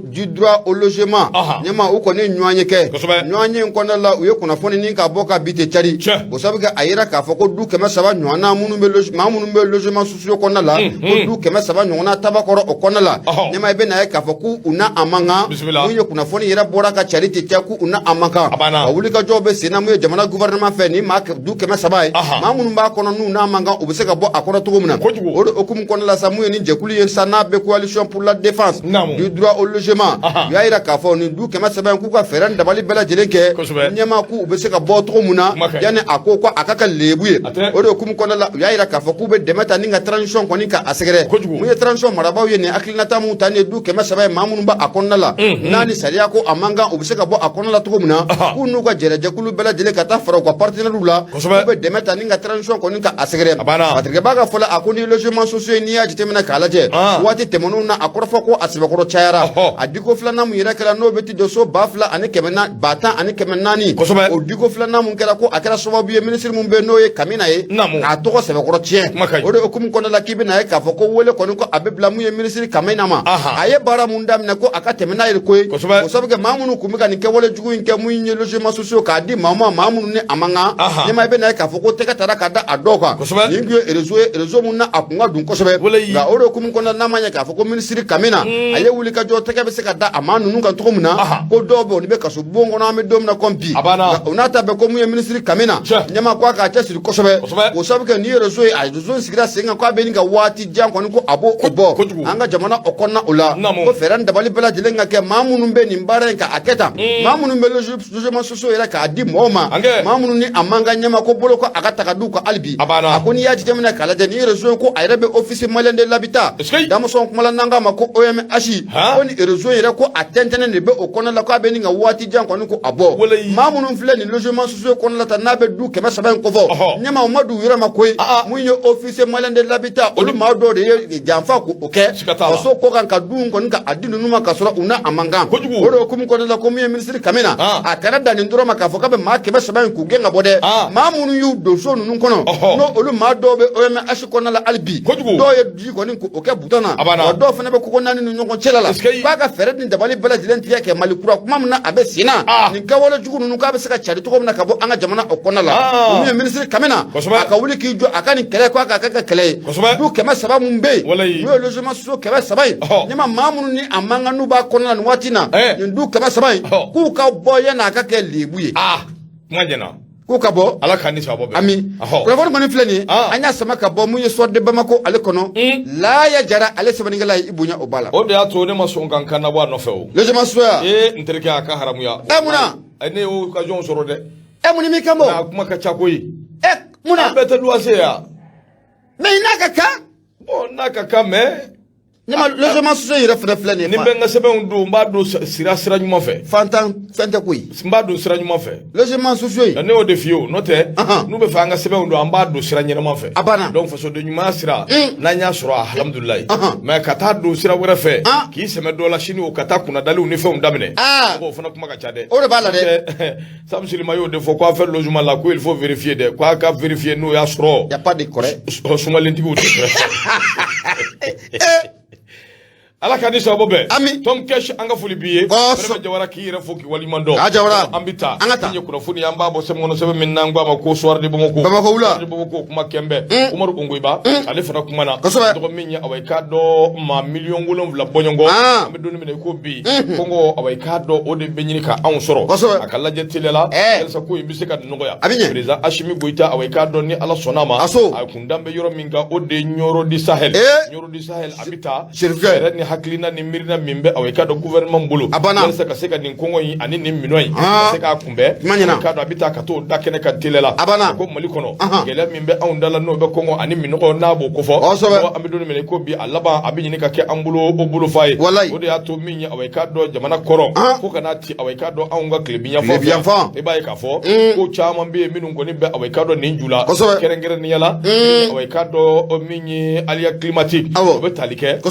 du droit au logement, ɲɛma, u kɔni ye ɲɔgɔn ye kɛ. Ɲɔgɔn ye in kɔnɔna la, u ye kunnafoni ni ka bɔ ka bi tɛ cari. O sabu kɛ, a yira k'a fɔ ko du 300 ɲɔgɔnna minnu bɛ maa minnu bɛ logement sociaux kɔnɔna la, ko du 300 ɲɔgɔnna Tabakɔrɔ o kɔnɔna la, ɲɛma, i bɛna ye k'a fɔ k'u n'a a man kan. Mun ye kunnafoni yɛrɛ bɔra ka cari tɛ cɛ k'u n'a a man kan. A wulikajɔw bɛ sen na mun ye jamana gouvernement fɛ ni maa du 300 ye, maa minnu b'a kɔnɔ n'u n'a man kan, u bɛ se ka bɔ a kɔnɔ cogo min na. O de hukumu kɔnɔna la sa, mun ye nin jɛkulu ye sa n'a bɛ coalition pour la défense du droit au logement, u y'a yira k'a fɔ nin du 300 in, k'u ka fɛɛrɛ ni dabali bɛɛ lajɛlen kɛ, ɲɛma, k'u bɛ se ka bɔ cogo min na yanni a ko ko a ka kɛ lebu ye. O de hukumu kɔnɔna la, u y'a yira k'a fɔ k'u bɛ dɛmɛ ta ni ka transition kɔni ka a sɛgɛrɛ. Mun ye transition marabaaw ye nin hakilinata mun ta nin ye du 300 ye, maa minnu b'a kɔnɔna la n'a ni sariya ko a man kan, u bɛ se ka bɔ a kɔnɔna la cogo min na, k'u n'u ka jɛrɛjɛkulu bɛɛ lajɛlen ka taa fara u ka partenaires la, k'u bɛ dɛmɛ ta ni ka transition kɔni ka a sɛgɛrɛ. Patrick b'a ka fɔ la, a ko ni logement sociaux ye, n'i y'a jateminɛ k'a lajɛ, waati tɛmɛnenw na, a kɔrɔfɔ ko a sɛbɛkɔrɔ cayara. A diko filanan mun yɛrɛ kɛra, n'o bɛ ti jɔ so 2114. O diko filanan mun kɛra, ko a kɛra sababu ye minisiri mun bɛ n'o ye Kamina ye k'a tɔgɔ sɛbɛkɔrɔ tiɲɛ. O de hukumu kɔnɔna la, k'i bɛna ye k'a fɔ ko wele kɔni ko a bɛ bila mun ye minisiri Kamina ma, a ye baara mun daminɛ, ko a ka tɛmɛ n'a ye koyi. O sabu kɛ, maa minnu kun bɛ ka nin kɛwale jugu in kɛ, mun ye logement sociaux k'a di maa ma, maa minnu ni a man kan, ɲɛma, i bɛna ye k'a fɔ ko tɛgɛ taara ka da a dɔw kan. Nin tun ye réseau ye, réseau mun na a kun ka dun kosɛbɛ. Nka o de hukumu kɔnɔna, n'a ma ɲɛ k'a fɔ ko minisiri Kamina a ye wuli ka jɔ, tɛgɛ bɛ se ka da a maa ninnu kan cogo min na, ko dɔw bɛ olu bɛ kaso bon kɔnɔ, an bɛ don min na komi bi. O n'a ta bɛɛ, ko mun ye minisiri Kamina, ɲɛma, ko a k'a cɛsiri kosɛbɛ. O sabu kɛ, nin ye réseau ye, a réseau in sigira sen kan k'a bɛ nin ka waati jan kɔni ko a b'o o bɔ an ka jamana o kɔnɔna o la, ko fɛɛrɛ ni dabali bɛɛ lajɛlen ka kɛ maa minnu bɛ nin baara in ka a kɛ tan, maa minnu bɛ logement sociaux yɛrɛ k'a di mɔgɔw ma, maa minnu ni a man man kan ɲɛma ko bolo ko a ka ta ka d'u kan hali bi. A banna. A ko n'i y'a jateminɛ k'a lajɛ ni région ko a yɛrɛ bɛ Office malien de l'habitat Est-ce que- damasɔn kumala n'an k'a ma ko OMH Han? ko ni région yɛrɛ ko a tɛntɛnnen de bɛ o kɔnɔna la, k'a bɛ nin ka waati jan kɔni ko a bɔ. Walayi. Maa minnu filɛ nin logement sociaux kɔnɔna la tan, n'a bɛ du 300 in kofɔ, ɲɛma, u ma d'u yɛrɛ ma koyi. Ah, ah. Mun ye Office malien de l'habitat, olu maa dɔw de ye janfa k'o kɛ Siga t'a la. faso kɔ kan ka du kɔni ka a di ninnu ma ka sɔrɔ u n'a a man kan. Kojugu. O de hukumu kɔnɔna la, ko mun ye minisiri Kamina, a kana dan nin dɔrɔn ma k'a fɔ k'a bɛ maa 300 in k'u gɛn ka bɔ dɛ. Maa minnu y'u don so ninnu kɔnɔ, n'o olu maa dɔw bɛ OMH kɔnɔna la hali bi, Kojugu. dɔw ye ji kɔni k'o kɛ butɔn na, A banna. wa dɔw fana bɛ koko naani ni ɲɔgɔn cɛla la. Est-ce que- K'a ka fɛɛrɛ ni dabali bɛɛ lajɛlen tigɛ kɛ Mali kura kuma min na a bɛ sen na, nin kɛwale jugu ninnu k'a bɛ se ka cari cogo min na ka bɔ an ka jamana o kɔnɔna la. O min ye minisiri Kamina, a ka wuli k'i jɔ a ka nin kɛlɛ, ko a ka kɛ ka kɛlɛ ye. Du 300 mun bɛ yen, Walayi. n'o ye logement sociaux 300 ye, ɲɛma, maa minnu ni a man kan n'u b'a kɔnɔna la nin waati in na, nin du 300 in, k'u ka bɔ yanni a ka kɛ lebu ye. Ah, kuma ɲɛna. K'u ka bɔ. Ala k'an ni sababu bɛn. Ami. Kunnafoni kɔni filɛ nin ye, an y'a sama ka bɔ mun ye Soir de Bamako ale kɔnɔ. Laaya Jara ale sɛbɛnnikɛla ye, i bonya o b'a la. O de y'a to ne ma sɔn ka n kan nabɔ a nɔfɛ o. Logement sociaux ya. Ee, n terikɛ, a ka haramuya. Ɛ, mun na? Ne y'o occasion sɔrɔ dɛ. Ɛ, mun ni m'i kan bɔ? A kuma ka ca koyi. Ɛ, mun na? An bɛɛ tɛ luwanse ya. Mais n'a ka kan. Bon, n'a ka kan, mais Ne ma logement sociaux yɛrɛ fɛnɛ filɛ nin ye. Ni bɛ n ka sɛbɛnw don, n b'a don sira ɲuman fɛ. Fantan fɛn tɛ koyi. N b'a don sira ɲuman fɛ. Logement sociaux in. Ne y'o de f'i ye o, n'o tɛ n'u bɛ fɛ an ka sɛbɛnw don, an b'a don sira ɲɛnama fɛ. A banna. Donc fasoden ɲumanya sira, n'an y'a sɔrɔ, alhamdulilayi. Mais ka taa don sira wɛrɛ fɛ, k'i sɛmɛ dɔ la sini, o ka taa kunnadaliw ni fɛnw daminɛ, o fana kuma ka ca dɛ. O de b'a la dɛ. Sabu Silima y'o de fɔ ko a fɛ logement la, ko il faut vérifier dɛ, ko a ka vérifier n'o y'a sɔrɔ Y a pas de correct. Sumalentigiw tɛ kɛrɛfɛ. Ala ka ni sababu bɛn. Ami. Tom Cash, an ka foli b'i ye. Kosɛbɛ. Vraiment, Jawara, k'i yɛrɛ fo k'i waleɲuman dɔn. A Jawara. An bɛ taa. An ka taa. Min ye kunnafoni ye, an b'a bɔ sɛbɛn kɔnɔ, sɛbɛn min n'an ko a ma ko Soir de Bamako. Bamako wula. Soir de Bamako kuma kɛnbɛ. Umaru Ongoyiba, ale fana kuma na. Tɔgɔ min ye, awa, i k'a dɔn maa 7 miliyɔn bɔɲɔgɔn. An bɛ don min na i ko bi, kɔngɔ, awa, i k'a dɔn o de bɛ ɲini ka anw sɔrɔ. A ka lajɛ teliya la. Yalisa ko in bɛ se ka nɔgɔya. A bɛ ɲɛ. Président Assimi Goïta, awa, i k'a dɔn ni Ala sɔnn'a ma. A so. A kundan bɛ yɔrɔ min kan, o de ye Nioro du Sahel. Nioro du Sahel, a bɛ taa. Chérifkɛ. Fɛɛrɛ ni hakilina ni miirina min bɛ, awa, i k'a dɔn gouvernement bolo. A banna. Walasa ka se ka nin kɔngɔ in ani nin minɔn in, ka se k'a kunbɛn. Kuma ɲɛna. I k'a dɔn a bɛ taa ka t'o da kɛnɛ kan teliya la. A banna. Ko Mali kɔnɔ, gɛlɛya min bɛ anw da la, n'o bɛ kɔngɔ ani minɔgɔ n'a b'o kofɔ. An bɛ don min na i ko bi, a laban a bɛ ɲini ka kɛ an bolo o bolofa ye. Walayi. O de y'a to min ye, awa, i k'a dɔn jamana kɔrɔ, fo ka n'a ci, awa, i k'a dɔn anw ka tilebinyanfan fɛ. Tilebinyanfan. I b'a ye k'a fɔ ko caman bɛ yen minnu kɔni bɛ, awa, i k'a dɔn nin ju la. Kɛrɛnkɛrɛnnenya la, awa, i k'a dɔn min ye aléa climatique. O bɛ tali kɛ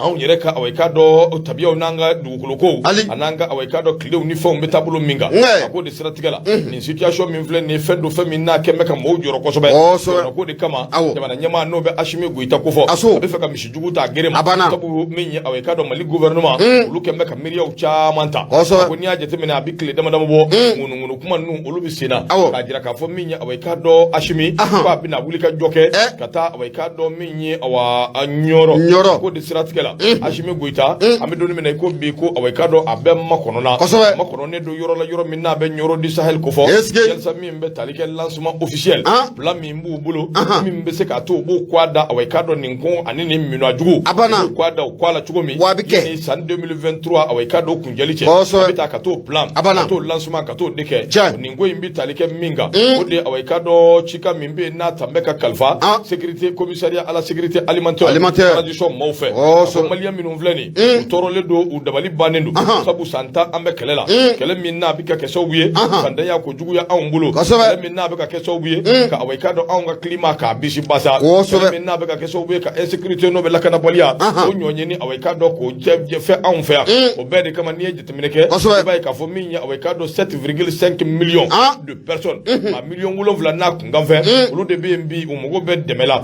anw yɛrɛ ka, awa, i k'a dɔn tabiyaw n'an ka dugukolo kow, Ali. a n'an ka, awa, i k'a dɔn tilew ni fɛnw bɛ taabolo min kan. A k'o de siratigɛ la, nin situation min filɛ nin ye, fɛn don, fɛn min n'a kɛn bɛ ka mɔgɔw jɔrɔ kosɛbɛ. Jamana ko de kama, jamana ɲɛmaa n'o bɛ Assimi Goïta kofɔ, A so. a bɛ fɛ ka misi jugu ta gere ma. A banna. Sabu min ye, awa, i k'a dɔn Mali gouvernement, olu kɛn bɛ ka miiriyaw caman ta. A ko n'i y'a jateminɛ, a bɛ tile dama dama bɔ, ŋunuŋunu kuma ninnu olu bɛ sen na, k'a jira k'a fɔ min ye, awa, i k'a dɔn Assimi ko a bɛna wuli ka jɔ kɛ ka taa, awa, i k'a dɔn min ye, awa, Ɲɔrɔ. Ɲɔrɔ. Ko de siratigɛ la, Assimi Goïta, an bɛ don min na i ko bi, ko awa, i k'a dɔn a bɛɛ makɔnɔ na. Makɔnɔnen don yɔrɔ la, yɔrɔ min n'a bɛ Ɲɔrɔ du Sahel kofɔ. Est-ce que- Yalisa min bɛ tali kɛ lancement officiel, plan min b'u bolo, min bɛ se k'a to u b'o kɔ da, awa, i k'a dɔn nin ko ani nin minɛ jugu, A banna. u b'o kɔ da u kɔ la cogo min Wa a bɛ kɛ. yanni san 2023, awa, i k'a dɔn kunjɛli cɛ, a bɛ taa ka t'o plan, A banna. ka t'o lancement, ka t'o de kɛ. Nin ko in bɛ tali kɛ min kan, o de ye, awa, i k'a dɔn cikan min bɛ yen n'a tan bɛ ka kalifa sécurité, commissariat à la sécurité alimentaire, Alimentaire. transition maaw fɛ. A ko maliyɛn minnu filɛ nin, u tɔɔrɔlen don, u dabali bannen don, sabu san 10 an bɛ kɛlɛ la, kɛlɛ min n'a bɛ ka kɛ sababu ye fantanya ko juguya anw bolo, kɛlɛ min n'a bɛ ka kɛ sababu ye ka, awa, i k'a dɔn anw ka climat k'a bisi basa, kɛlɛ min n'a bɛ ka kɛ sababu ye ka insécurité n'o bɛ lakanabaliya o ɲɔ ɲini, awa, i k'a dɔn k'o jɛ fɛ anw fɛ yan. O bɛɛ de kama, n'i ye jateminɛ kɛ, i b'a ye k'a fɔ min ye, awa, i k'a dɔn 7,5 millions de personnes, maa 7 miliyɔn n'a kunkan fɛ, olu de bɛ yen bi, u mago bɛ dɛmɛ la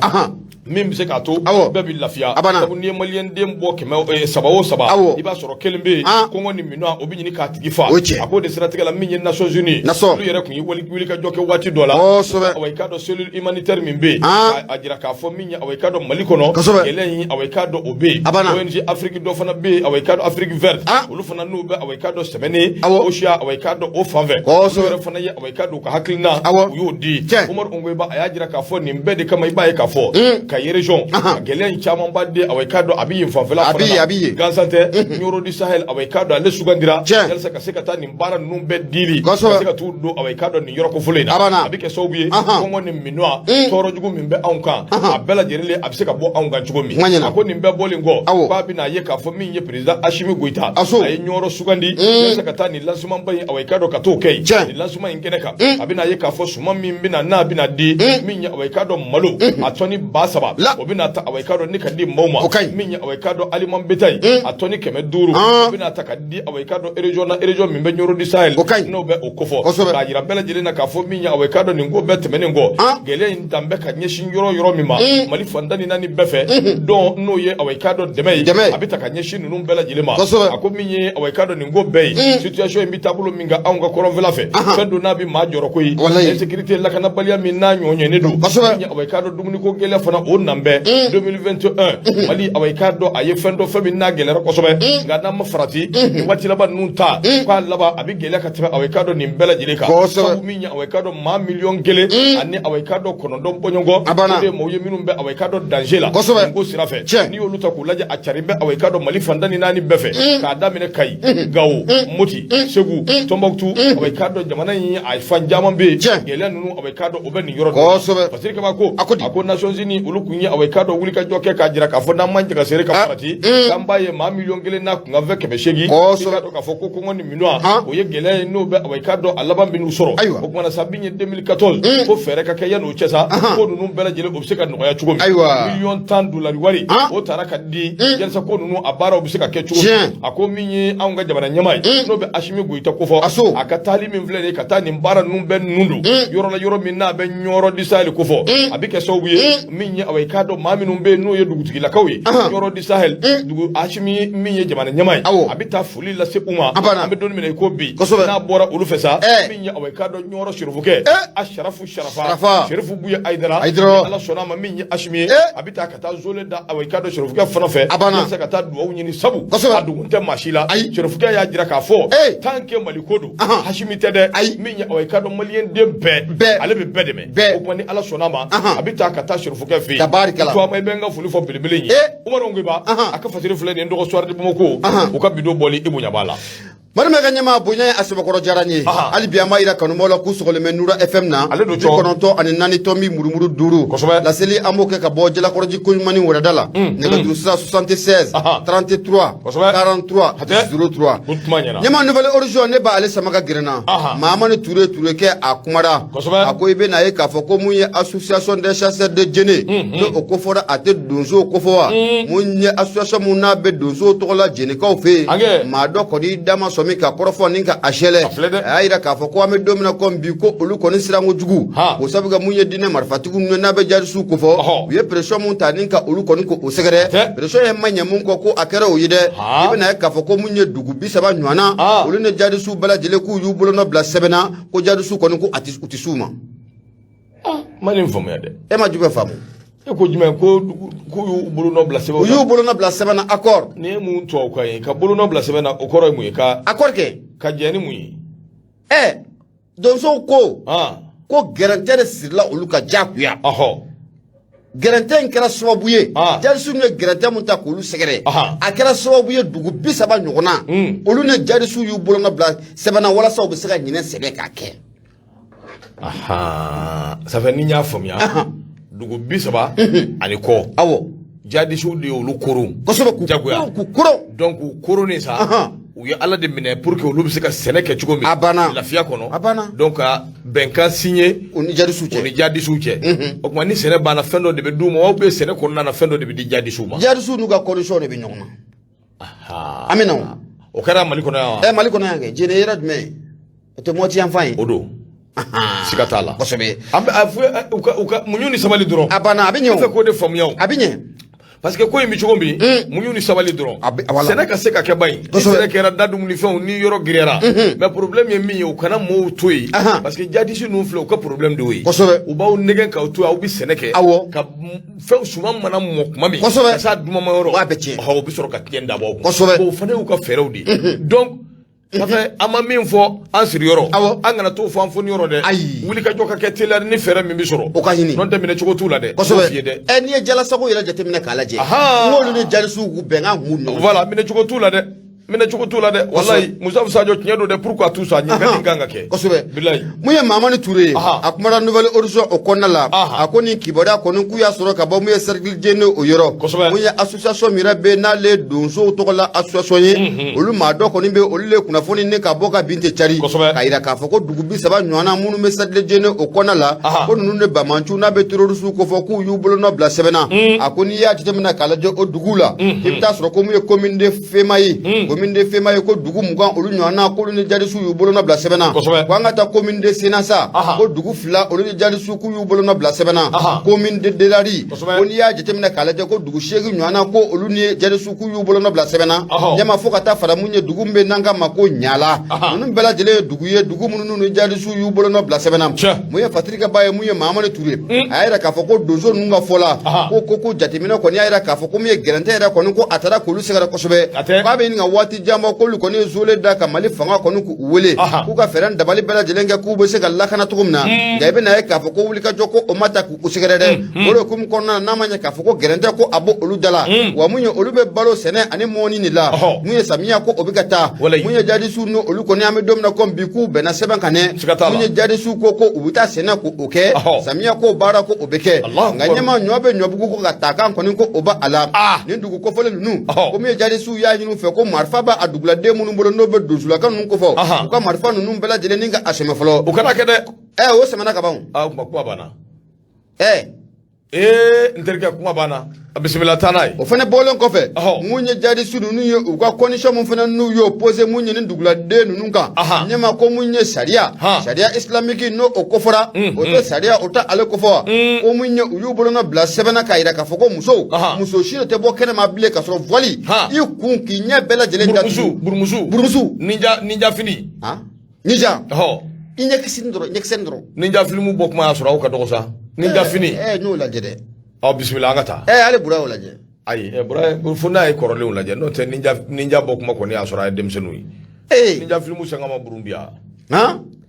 min bɛ se k'a to bɛɛ bɛ lafiya. A banna. Sabu n'i ye maliyɛn den bɔ 300 o 300, i b'a sɔrɔ kelen bɛ yen, kɔngɔ ni minɔgɔ o bɛ ɲini k'a tigi fa. O tiɲɛ. A k'o de siratigɛ la, min ye Nations Unies, Nation. olu yɛrɛ tun ye wuli ka jɔ kɛ waati dɔ la. Awa, i k'a dɔn cellule humanitaire min bɛ yen, a jira k'a fɔ min ye, awa, i k'a dɔn Mali kɔnɔ, gɛlɛya in, awa, i k'a dɔn o bɛ yen. A banna. ONG Afrique dɔ fana bɛ yen, awa, i k'a dɔn Afrique verte, olu fana n'u bɛ, awa, i k'a dɔn sɛmɛni OCHA, awa, i k'a dɔn o fan fɛ, olu yɛrɛ fana ye, awa, i k'a dɔn u ka hakilina, u y'o di. Umaru Ongoyiba, a y'a jira k'a fɔ nin bɛɛ de kama, i b'a ye k'a fɔ Kayi région a gɛlɛya in camanba de, awa, i k'a dɔn a bɛ yen fanfɛla A bɛ fana yen, na. a bɛ yen. Gansan tɛ, Nioro du Sahel, awa, i k'a dɔn ale sugandira yalisa ka se ka taa nin baara ninnu bɛɛ dili, ka se ka t'u don, awa, i k'a dɔn nin yɔrɔ kofɔlen in na. A banna. A bɛ kɛ sababu ye, kɔngɔ ni minnɔgɔ, tɔɔrɔ jugu min bɛ anw kan, a bɛɛ lajɛlen a bɛ se ka bɔ anw kan cogo min. Kuma ɲɛna. A ko nin bɛɛ bɔlen kɔ, k'a bɛna ye k'a fɔ min ye président Assimi Goïta, a ye Ɲɔrɔ sugandi yalisa ka taa nin lancement ba in, awa, i k'a dɔn ka t'o kɛ yen. Nin lancement in kɛnɛ kan, a bɛna ye k'a fɔ suman min bɛna n'a bɛna di, min ye, awa, i k'a dɔn malo a tɔni 3000, o bɛna ta, awa, i k'a dɔn ni ka di maaw ma. O ka ɲi. Min ye, awa, i k'a dɔn aliment bétail a tɔni 500, o bɛna ta ka di, awa, i k'a dɔn région na, région min bɛ Nioro du Sahel, O ka ɲi. n'o bɛ o kofɔ, k'a jira bɛɛ lajɛlen na k'a fɔ min ye, awa, i k'a dɔn nin ko bɛɛ tɛmɛnen kɔ, gɛlɛya in dan bɛ ka ɲɛsin yɔrɔ yɔrɔ min ma Mali fan 14 bɛɛ fɛ, dɔn n'o ye, awa, i k'a dɔn dɛmɛ ye, Dɛmɛ. a bɛ ta ka ɲɛsin ninnu bɛɛ lajɛlen ma. A ko min ye, awa, i k'a dɔn nin ko bɛɛ ye, situation in bɛ taabolo min kan anw ka kɔrɔnfɛla fɛ, fɛn don n'a bɛ maa jɔrɔ koyi. Insécurité, lakanabaliya min n'a ɲɔɲɛnen don, min ye, awa, i k'a dɔn dumuniko gɛlɛya fana, o nan bɛɛ 2021 Mali, awa, i k'a dɔn a ye fɛn dɔ, fɛn min n'a gɛlɛyara kosɛbɛ, nka n'an ma farati nin waati laban ninnu ta, k'a laban a bɛ gɛlɛya ka tɛmɛ, awa, i k'a dɔn nin bɛɛ lajɛlen kan. Sabu min ye, awa, i k'a dɔn maa miliyɔn 1 ani, awa, i k'a dɔn 9 bɔɲɔgɔn, A banna. o de ye maaw ye minnu bɛ, awa, i k'a dɔn danger la nin ko sira fɛ. N'i y'olu ta k'u lajɛ, a cari bɛ, awa, i k'a dɔn Mali fan 14 bɛɛ fɛ, k'a daminɛ Kayi, Gawo, Moti, Segu, Tɔnbɔkutu, awa, i k'a dɔn jamana in a fan caman bɛ yen, gɛlɛya ninnu, awa, i k'a dɔn o bɛ nin yɔrɔ ninnu na. Fasiri Kaba ko, A ko di? A ko Nations Unies olu kun ye, awa, i k'a dɔn wulikajɔ kɛ k'a jira k'a fɔ n'an man jɛ ka seere ka farati, k'an b'a ye maa miliyɔn 1 n'a kunkanfɛn 800, i k'a dɔn k'a fɔ ko kɔngɔ ni minnɔgɔ, o ye gɛlɛya ye n'o bɛ, awa, i k'a dɔn a laban bɛ n'u sɔrɔ. O kumana sa, min ye 2014, ko fɛɛrɛ ka kɛ yan'o cɛ sa, ko ninnu bɛɛ lajɛlen o bɛ se ka nɔgɔya cogo min. Miliyɔn 10 dolari wari, o taara ka di yalisa ko ninnu a baaraw bɛ se ka kɛ cogo min. A ko min ye anw ka jamana ɲɛmaa ye, n'o bɛ Asimi Goyita kofɔ, a ka taali min filɛ nin ye ka taa nin baara ninnu bɛɛ ninnu don yɔrɔ la, yɔrɔ min n'a bɛ Ɲɔrɔ du Sahel kofɔ, a bɛ kɛ sababu ye min ye, awa, i k'a dɔn maa minnu bɛ yen n'o ye dugutigilakaw ye Ɲɔrɔ du Sahel dugu, Asimi min ye jamana ɲɛmaa ye, a bɛ taa foli lase u ma. An bɛ don min na i ko bi, n'a bɔra olu fɛ sa, min ye, awa, i k'a dɔn Ɲɔrɔ serifukɛ Asharafu Sharafa, Serifu Buye Ayidara, ni Ala sɔnna a ma, min ye Asimi ye, a bɛ taa ka taa zole da, awa, i k'a dɔn serifukɛ fana fɛ, A banna. walasa ka taa dugawu ɲini, sabu a dogon tɛ maa si la. Serifukɛ y'a jira k'a fɔ tant que Mali ko don, Asimi tɛ dɛ, min ye, awa, i k'a dɔn maliyɛn den bɛɛ, Bɛɛ. ale bɛ bɛɛ dɛmɛ. Bɛɛ. O tuma ni Ala sɔnna a ma, a bɛ taa ka taa serifukɛ fɛ yen. Tabarikala. To a ma, i bɛ n ka foli fɔ belebele in ye. Umaru Ngiba, a ka fasiri filɛ nin ye, n dɔgɔ Soir de Bamako, u ka bidon bɔli i bonya b'a la. Malima ka ɲɛmaa bonya ye a sɛbɛkɔrɔ diyara n ye. Hali bi an b'a yira kanubaw la k'u sɔgɔlen bɛ Nura FM na, Ale don bi cɔ. kɔnɔntɔn ani naani tɔnbi murumuru duuru. Laseli an b'o kɛ ka bɔ Jalakɔrɔji koɲumanni wɛrɛda la. Nɛgɛjuru sira 76 33 43 03. O kuma ɲɛna. Ɲɛmaa, Nouvel Horizon ne b'ale sama ka gɛrɛ na. Mahamani Ture, Ture kɛ a kumara. A ko i bɛ n'a ye k'a fɔ ko mun ye association des chasseurs de Djenné, n'o o kofɔra, a tɛ donsow kofɔ wa? Mun ye association mun n'a bɛ donsow tɔgɔ la Jɛnɛkaw fɛ yen, Angɛ. maa dɔ kɔni da ma sɔmi ka kɔrɔfɔ ni ka a sɛlɛ. A filɛ dɛ. A y'a yira k'a fɔ ko an bɛ don min na komi bi, ko olu kɔni siranko jugu, o sabu ka mun ye diinɛ marifatigiw ninnu n'a bɛ jadisiw kofɔ, u ye pression mun ta ni ka olu kɔni ko o sɛgɛrɛ, pression ye ma ɲɛ mun kɔ, ko a kɛra o ye dɛ. I bɛna ye k'a fɔ ko mun ye dugu 30 ɲɔgɔnna, olu ni jadisiw bɛɛ lajɛlen k'u y'u bolonɔ bila sɛbɛn na ko jadisiw kɔni ko a tɛ u tɛ s'u ma. Ma nin faamuya dɛ. E ma jumɛn faamu? E ko jumɛn? Ko k'u y'u bolonɔ bila sɛbɛn U y'u bolonɔ bila sɛbɛn na, accord. Nin ye mun tubabukan ye? Ka bolonɔ bila sɛbɛn na, o kɔrɔ ye mun ye? Ka Accord kɛ. Ka jɛ ni mun ye? Donsow ko ko gɛrɛntɛ de sirila olu ka diyagoya. Gɛrɛntɛ in kɛra sababu ye, jadisiw ye gɛrɛntɛ mun ta k'olu sɛgɛrɛ, a kɛra sababu ye dugu 30 ɲɔgɔnna, olu ni jadisiw y'u bolonɔ bila sɛbɛn na walasa u bɛ se ka ɲinɛ sɛbɛ k'a kɛ. Ça fait, ni n y'a faamuya, dugu 30 ani kɔ, jadisiw de y'olu koron. Kosɛbɛ, k'u Jagoya. koron, k'u koron. Donc u koronnen sa, u ye Ala de minɛ pour que olu bɛ se ka sɛnɛ kɛ cogo min A banna. lafiya kɔnɔ. A banna. Donc ka bɛnkan signé U ni jadisiw u ni cɛ. jadisiw cɛ. O tuma ni sɛnɛ banna, fɛn dɔ de bɛ d'u ma, aw bɛ sɛnɛ kɔnɔna na, fɛn dɔ de bɛ di jadisiw ma. Jadisiw n'u ka condition de bɛ ɲɔgɔn na. An bɛ na o. O kɛra Mali kɔnɔ yan wa? Mali kɔnɔ yan kɛ, Jɛnɛ yɛrɛ jumɛn ye, o tɛ Mɔti yan fan ye. O don, siga t'a la. An bɛ a fɔ u ka muɲu ni sabali dɔrɔn. A banna, a bɛ ɲɛ. Ne fɛ O k'o de faamuya o. A bɛ ɲɛ. Parce que ko in bɛ cogo min, muɲu ni sabali dɔrɔn. A bɛ- voilà. Sɛnɛ ka se ka kɛ ba ye, ni sɛnɛ kɛra, da dumunifɛnw ni yɔrɔ girinyara, mais problème ye min ye, u kana mɔɔw to yen, parce que jadisi ninnu filɛ, u ka problème de y'o ye. U b'aw nɛgɛn k'aw to yen, aw bɛ sɛnɛ kɛ ka fɛn suman mana mɔ tuma min, ka s'a dumama yɔrɔ, U b'a bɛɛ tiɲɛ. U bɛ sɔrɔ ka tiɲɛ dabɔ aw kun. Bon, o fana y'u ka fɛɛrɛw de ye. Donc Ça an ma min fɔ an siriyɔrɔ Awɔ. an kana t'o fɔ an foniyɔrɔ dɛ. Ayi. Wulikajɔ ka kɛ teliya ni fɛɛrɛ min bɛ sɔrɔ, O ka ɲini. N'o tɛ, minɛ cogo t'u la dɛ. Kosɛbɛ. T'o f'i ye dɛ. Ɛ, n'i ye Jalasago yɛrɛ jateminɛ k'a lajɛ, Ahan. n k'olu ni jadisiw k'u bɛnkan kun b'u ni ɲɔgɔn cɛ. Voilà, minɛ cogo t'u la dɛ, minɛ cogo t'u la dɛ, walayi. Musa Sadio, tiɲɛ don dɛ. Pourquoi tout ça, ɲininkali kan ka kɛ. Kosɛbɛ. Bilayi. Mun ye Mamani Ture ye, a kumana Nouvel Horizon o kɔnɔna la. A ko nin kibaruya kɔni, k'u y'a sɔrɔ ka bɔ mun ye cercle Djene o yɔrɔ. Mun ye association min yɛrɛ bɛ yen, n'ale ye donsow tɔgɔ la association ye, olu maa dɔ kɔni bɛ, olu le kunnafoni ni ka bɔ ka bin tɛ cari k'a yira k'a fɔ ko dugu 30 ɲɔgɔnna minnu bɛ cercle Djene o kɔnɔna la, ko ninnu de banbaanciw n'a bɛ terroriste kofɔ, k'u y'u bolonɔ bila sɛbɛn na. A ko n'i y'a jateminɛ k'a lajɛ o duguw la, i bɛ taa sɔrɔ ko mun ye commune de Fema ye, commune de Fema ye, ko dugu 20 olu ɲɔgɔnna, k'olu ni jadisiw y'u bolonɔ bila sɛbɛn na. Ko an ka taa commune de Senasa, ko dugu 2, olu ni jadisiw k'u y'u bolonɔ bila sɛbɛn na. Commune de Delari, ko n'i y'a jateminɛ k'a lajɛ, ko dugu 8 ɲɔgɔnna, ko olu ni jadisiw k'u y'u bolonɔ bila sɛbɛn na. Ɲɛma, fo ka taa fara mun ye dugu min bɛ n'an k'a ma ko Ɲala. Ninnu bɛɛ lajɛlen ye dugu ye, dugu minnu ni jadisiw y'u bolonɔ bila sɛbɛn na. Mun ye Fatirikɛba ye, mun ye Mahamani Ture, a y'a yira k'a fɔ ko donso ninnu ka fɔ la, ko jateminɛ kɔni y'a yira k'a fɔ ko min ye gɛrɛntɛ yɛrɛ kɔni, ko a taara k'olu sɛgɛrɛ kosɛbɛ. K'a bɛ ɲini ka waati jan bɔ, k'olu kɔni ye zole da ka Mali fanga kɔni k'u wele, k'u ka fɛɛrɛ dabali bɛɛ lajɛlen kɛ k'u bɛ se ka lakana cogo min na. Nka i bɛna ye k'a fɔ ko wulikajɔ ko o ma ta k'u sɛgɛrɛ dɛ. O de hukumu kɔnɔna na, n'a ma ɲɛ k'a fɔ ko gɛrɛntɛ ko a bɔ olu da la, wa mun ye, olu bɛ balo sɛnɛ ani mɔni de la. Mun ye samiya ko o bɛ ka taa, mun ye jadisiw ni olu kɔni, an bɛ don min na komi bi, k'u bɛnna sɛbɛn kan dɛ. Mun ye jadisiw ko u bɛ taa sɛnɛ ko o kɛ, samiya ko baara ko o bɛ kɛ. Nka ɲɛma, ɲɔ bɛ ɲɔbugu ko ka taa kan kɔni, ko o b'a la. Nin dugu kofɔlen ninnu, ko min ye jadisiw y'a ɲini u fɛ ko marifa b'a a duguladen minnu bolo, n'o bɛ donsolaka ninnu kofɔ, u ka marifa ninnu bɛɛ lajɛlen ni ka a sɛmɛ fɔlɔ. O kana kɛ dɛ. Ɛ, o sɛmɛna ka ban. Aa, kuma banna. Ɛ. Ee, n terikɛ, kuma banna. A bisimila, taa n'a ye. O fana bɔlen kɔfɛ, mun ye jadisi ninnu ye, u ka condition mun fana n'u y'o posé mun ye nin duguladen ninnu kan, ɲɛma, ko mun ye sariya islamique, n'o o kofɔra, o tɛ sariya, o tɛ ale kofɔ wa? Ko mun ye, u y'u bolonɔ bila sɛbɛn na k'a yira k'a fɔ ko musow, muso si de tɛ bɔ kɛnɛma bilen k'a sɔrɔ voile i kun k'i ɲɛ bɛɛ lajɛlen datugu. Burumusu. Burumusu. Ninja fini. Ninja. I ɲɛkisɛ dɔrɔn, ɲɛkisɛ dɔrɔn. Ninja filimu bɔ kuma y'a sɔrɔ aw ka dɔgɔ sa. Ninja fini. Ɛ, n y'o lajɛ dɛ. Ɔ, bisimila, an ka taa. Ɛ, hali Bura y'o lajɛ. Ayi, ɛ, Bura fo n'a ye kɔrɔlenw lajɛ, n'o tɛ ninja bɔ kuma kɔni y'a sɔrɔ a ye denmisɛnninw ye. Ninja filimu sanga ma burun bi yan.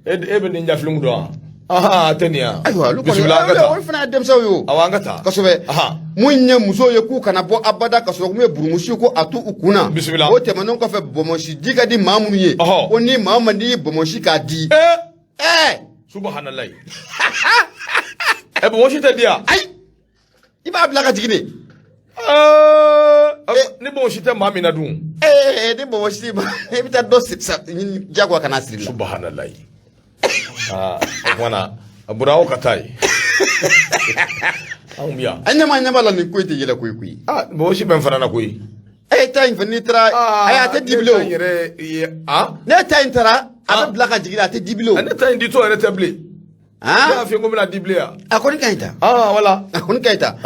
E bɛ ninja filimu dɔn wa? A tɛ nin yan. Ayiwa, olu kɔni, olu fana ye denmisɛnw ye o. Awɔ, an ka taa. Kosɛbɛ. Mun ye musow ye, k'u kana bɔ abada ka sɔrɔ mun ye burumusi ko a t'u kun na. Bisimila. O tɛmɛnen kɔfɛ, bɔnbɔnsi di ka di maa minnu ye, ko ni maa ma, n'i ye bɔnbɔnsi k'a di. Ɛɛ! Subahanallahi. Ɛ, bɔnbɔnsi tɛ di yan. Ayi, i b'a bila ka jigin de. Ni bɔnbɔnsi tɛ maa min na dun? Ee, ni bɔnbɔnsi ma, i bɛ taa dɔ siri jagoya ka n'a siri la. Subahanallahi. Aa, o tuma na a bɔra aw ka taa yen. Anw bɛ yan. An ɲɛ b'a la, nin ko in tɛ yɛlɛ koyi koyi. Aa, bɔnbɔnsi bɛ n fana na koyi. E ta in fɛ, n'i taara, ayi, a tɛ di bilen o. Ne ta in yɛrɛ ye a. Ne ta in taara, a bɛ bila ka jigin, a tɛ di bilen o. Ne ta in ditɔ yɛrɛ tɛ bilen. Ne y'a f'i ye ko n bɛna di bilen yan. A kɔni ka ɲi ta. Ah, voilà. A kɔni ka ɲi ta.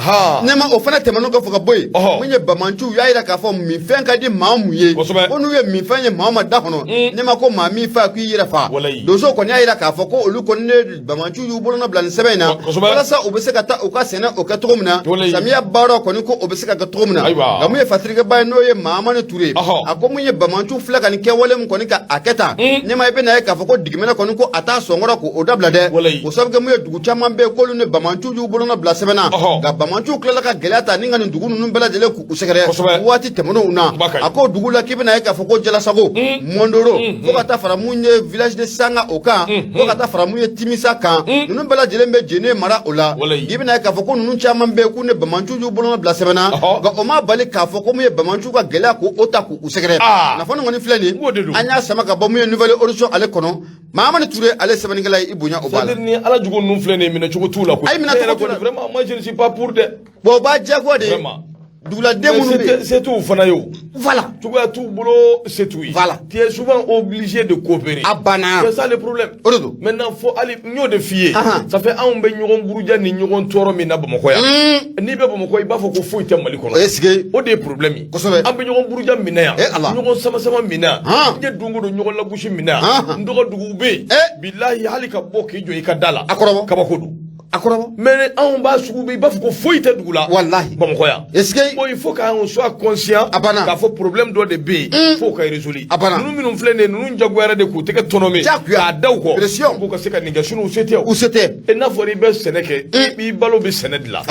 Ne ma o fana tɛmɛnen kɔfɛ ka bɔ yen. Mun ye banbaanciw y'a yira k'a fɔ minfɛn ka di maa mun ye. Ko n'u ye minfɛn ye maa ma da kɔnɔ. Ne ma ko maa min fa k'i yɛrɛ fa. Donsow kɔni y'a yira k'a fɔ ko olu kɔni ne banbaanciw y'u bolonɔ bila nin sɛbɛn in na. Walasa u bɛ se ka taa u ka sɛnɛ o kɛ cogo min na. Samiya baara kɔni ko o bɛ se ka kɛ cogo min na. Nka mun ye fatirikɛba ye, n'o ye Mahamani Ture. A ko mun ye banbaanciw filɛ ka nin kɛwale min kɔni ka a kɛ tan. Ne ma, i bɛna ye k'a fɔ ko digimɛnɛ kɔni ko a t'a sɔnkɔrɔ k'o dabila dɛ. O sababu kɛ mun ye, dugu caman bɛ yen k'olu ni banbaanciw y'u bolonɔ bila sɛbɛn na. Nka banbaanciw tilala ka gɛlɛya ta ni ka nin dugu ninnu bɛɛ lajɛlen k'u sɛgɛrɛ waati tɛmɛnenw na. A ko dugu la k'i bɛna ye k'a fɔ ko Jalasago, Mɔndoro, fo ka taa fara mun ye village de Sanga o kan, fo ka taa fara mun ye Timisa kan, ninnu bɛɛ lajɛlen bɛ Jene mara o la. I bɛna ye k'a fɔ ko ninnu caman bɛ yen k'u ni banbaanciw y'u bolonɔ bila sɛbɛn na. Nka o ma bali k'a fɔ ko mun ye banbaanciw ka gɛlɛya k'o ta k'u sɛgɛrɛ. Kunnafoni kɔni filɛ nin, an y'a sama ka bɔ mun ye Nouvel Horizon ale kɔnɔ. Mahamani Ture, ale sɛbɛnnikɛla ye, i bonya o b'a la. C'est-à-dire ni ala jugu ninnu filɛ nin ye, minɛ cogo t'u la koyi. Ayi, minɛ cogo t'u la. Vraiment, moi je ne suis pas pour dɛ. Bon, o b'a diyagoya de. Vraiment. Duguladen minnu bɛ yen. Se t'u fana ye o. Voilà. Cogoya t'u bolo, se t'u ye. Voilà. Tu es souvent obligé de coopérer. A banna. C'est ça le problème. O de don. Maintenant fo hali n y'o de f'i ye. Ça fait anw bɛ ɲɔgɔn buruja ni ɲɔgɔn tɔɔrɔ min na Bamakɔ yan. N'i bɛ Bamakɔ, i b'a fɔ ko foyi tɛ Mali kɔnɔ. O ye sigi. O de ye problème ye. Kosɛbɛ. An bɛ ɲɔgɔn buruja min na yan. Eh Ala. Ɲɔgɔn sama sama min na. N ye don o don ɲɔgɔn lagosi min na. N dɔgɔ duguw bɛ yen. Eh. Bilahi, hali ka bɔ k'i jɔ i ka da la. A kɔrɔbɔ. Kabako don. A kɔrɔbɔ. Mais anw b'a sugu bɛ, i b'a fɔ ko foyi tɛ dugu la. Walahi. Bamakɔ yan. Est-ce que. Bon, il faut qu'on soit conscient. A banna. K'a fɔ problème dɔ de bɛ yen. F'o ka résoudre. A banna. Ninnu minnu filɛ nin ye, ninnu jagoyara de k'u tɛgɛ tɔnɔmi. Jagoya. K'a da u kɔ. Pression. K'u ka se ka nin kɛ, sinon u se tɛ o. U se tɛ. E n'a fɔra i bɛ sɛnɛ kɛ, i balo bɛ sɛnɛ de la.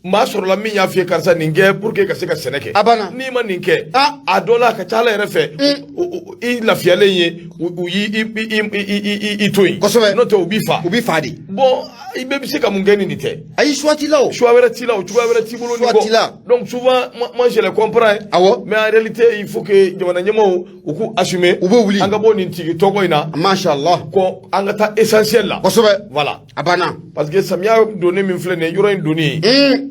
Maa sɔrɔla min y'a f'i ye, karisa, nin kɛ pour que ka se ka sɛnɛ kɛ. A banna. N'i ma nin kɛ, Ah. a dɔ la, a ka ca Ala yɛrɛ fɛ, i lafiyalen ye, u y'i i to yen. N'o tɛ, u b'i fa. U b'i fa de. Bon, i bɛɛ bɛ se ka mun kɛ ni nin tɛ? Ayi, choix t'i la o. Choix wɛrɛ t'i la o, cogoya wɛrɛ t'i bolo nin Choix kɔ. t'i la. Donc souvent, moi je les comprends, hein. Mais en réalité, il faut que jamana ɲɛmaaw u k'u assumer. U b'o wuli. An ka bɔ nin tigi tɔgɔ in na. Masha Allah. Ko an ka taa essentiel la. Voilà. A banna. Parce que samiya donni min filɛ nin ye, yɔrɔ in donni,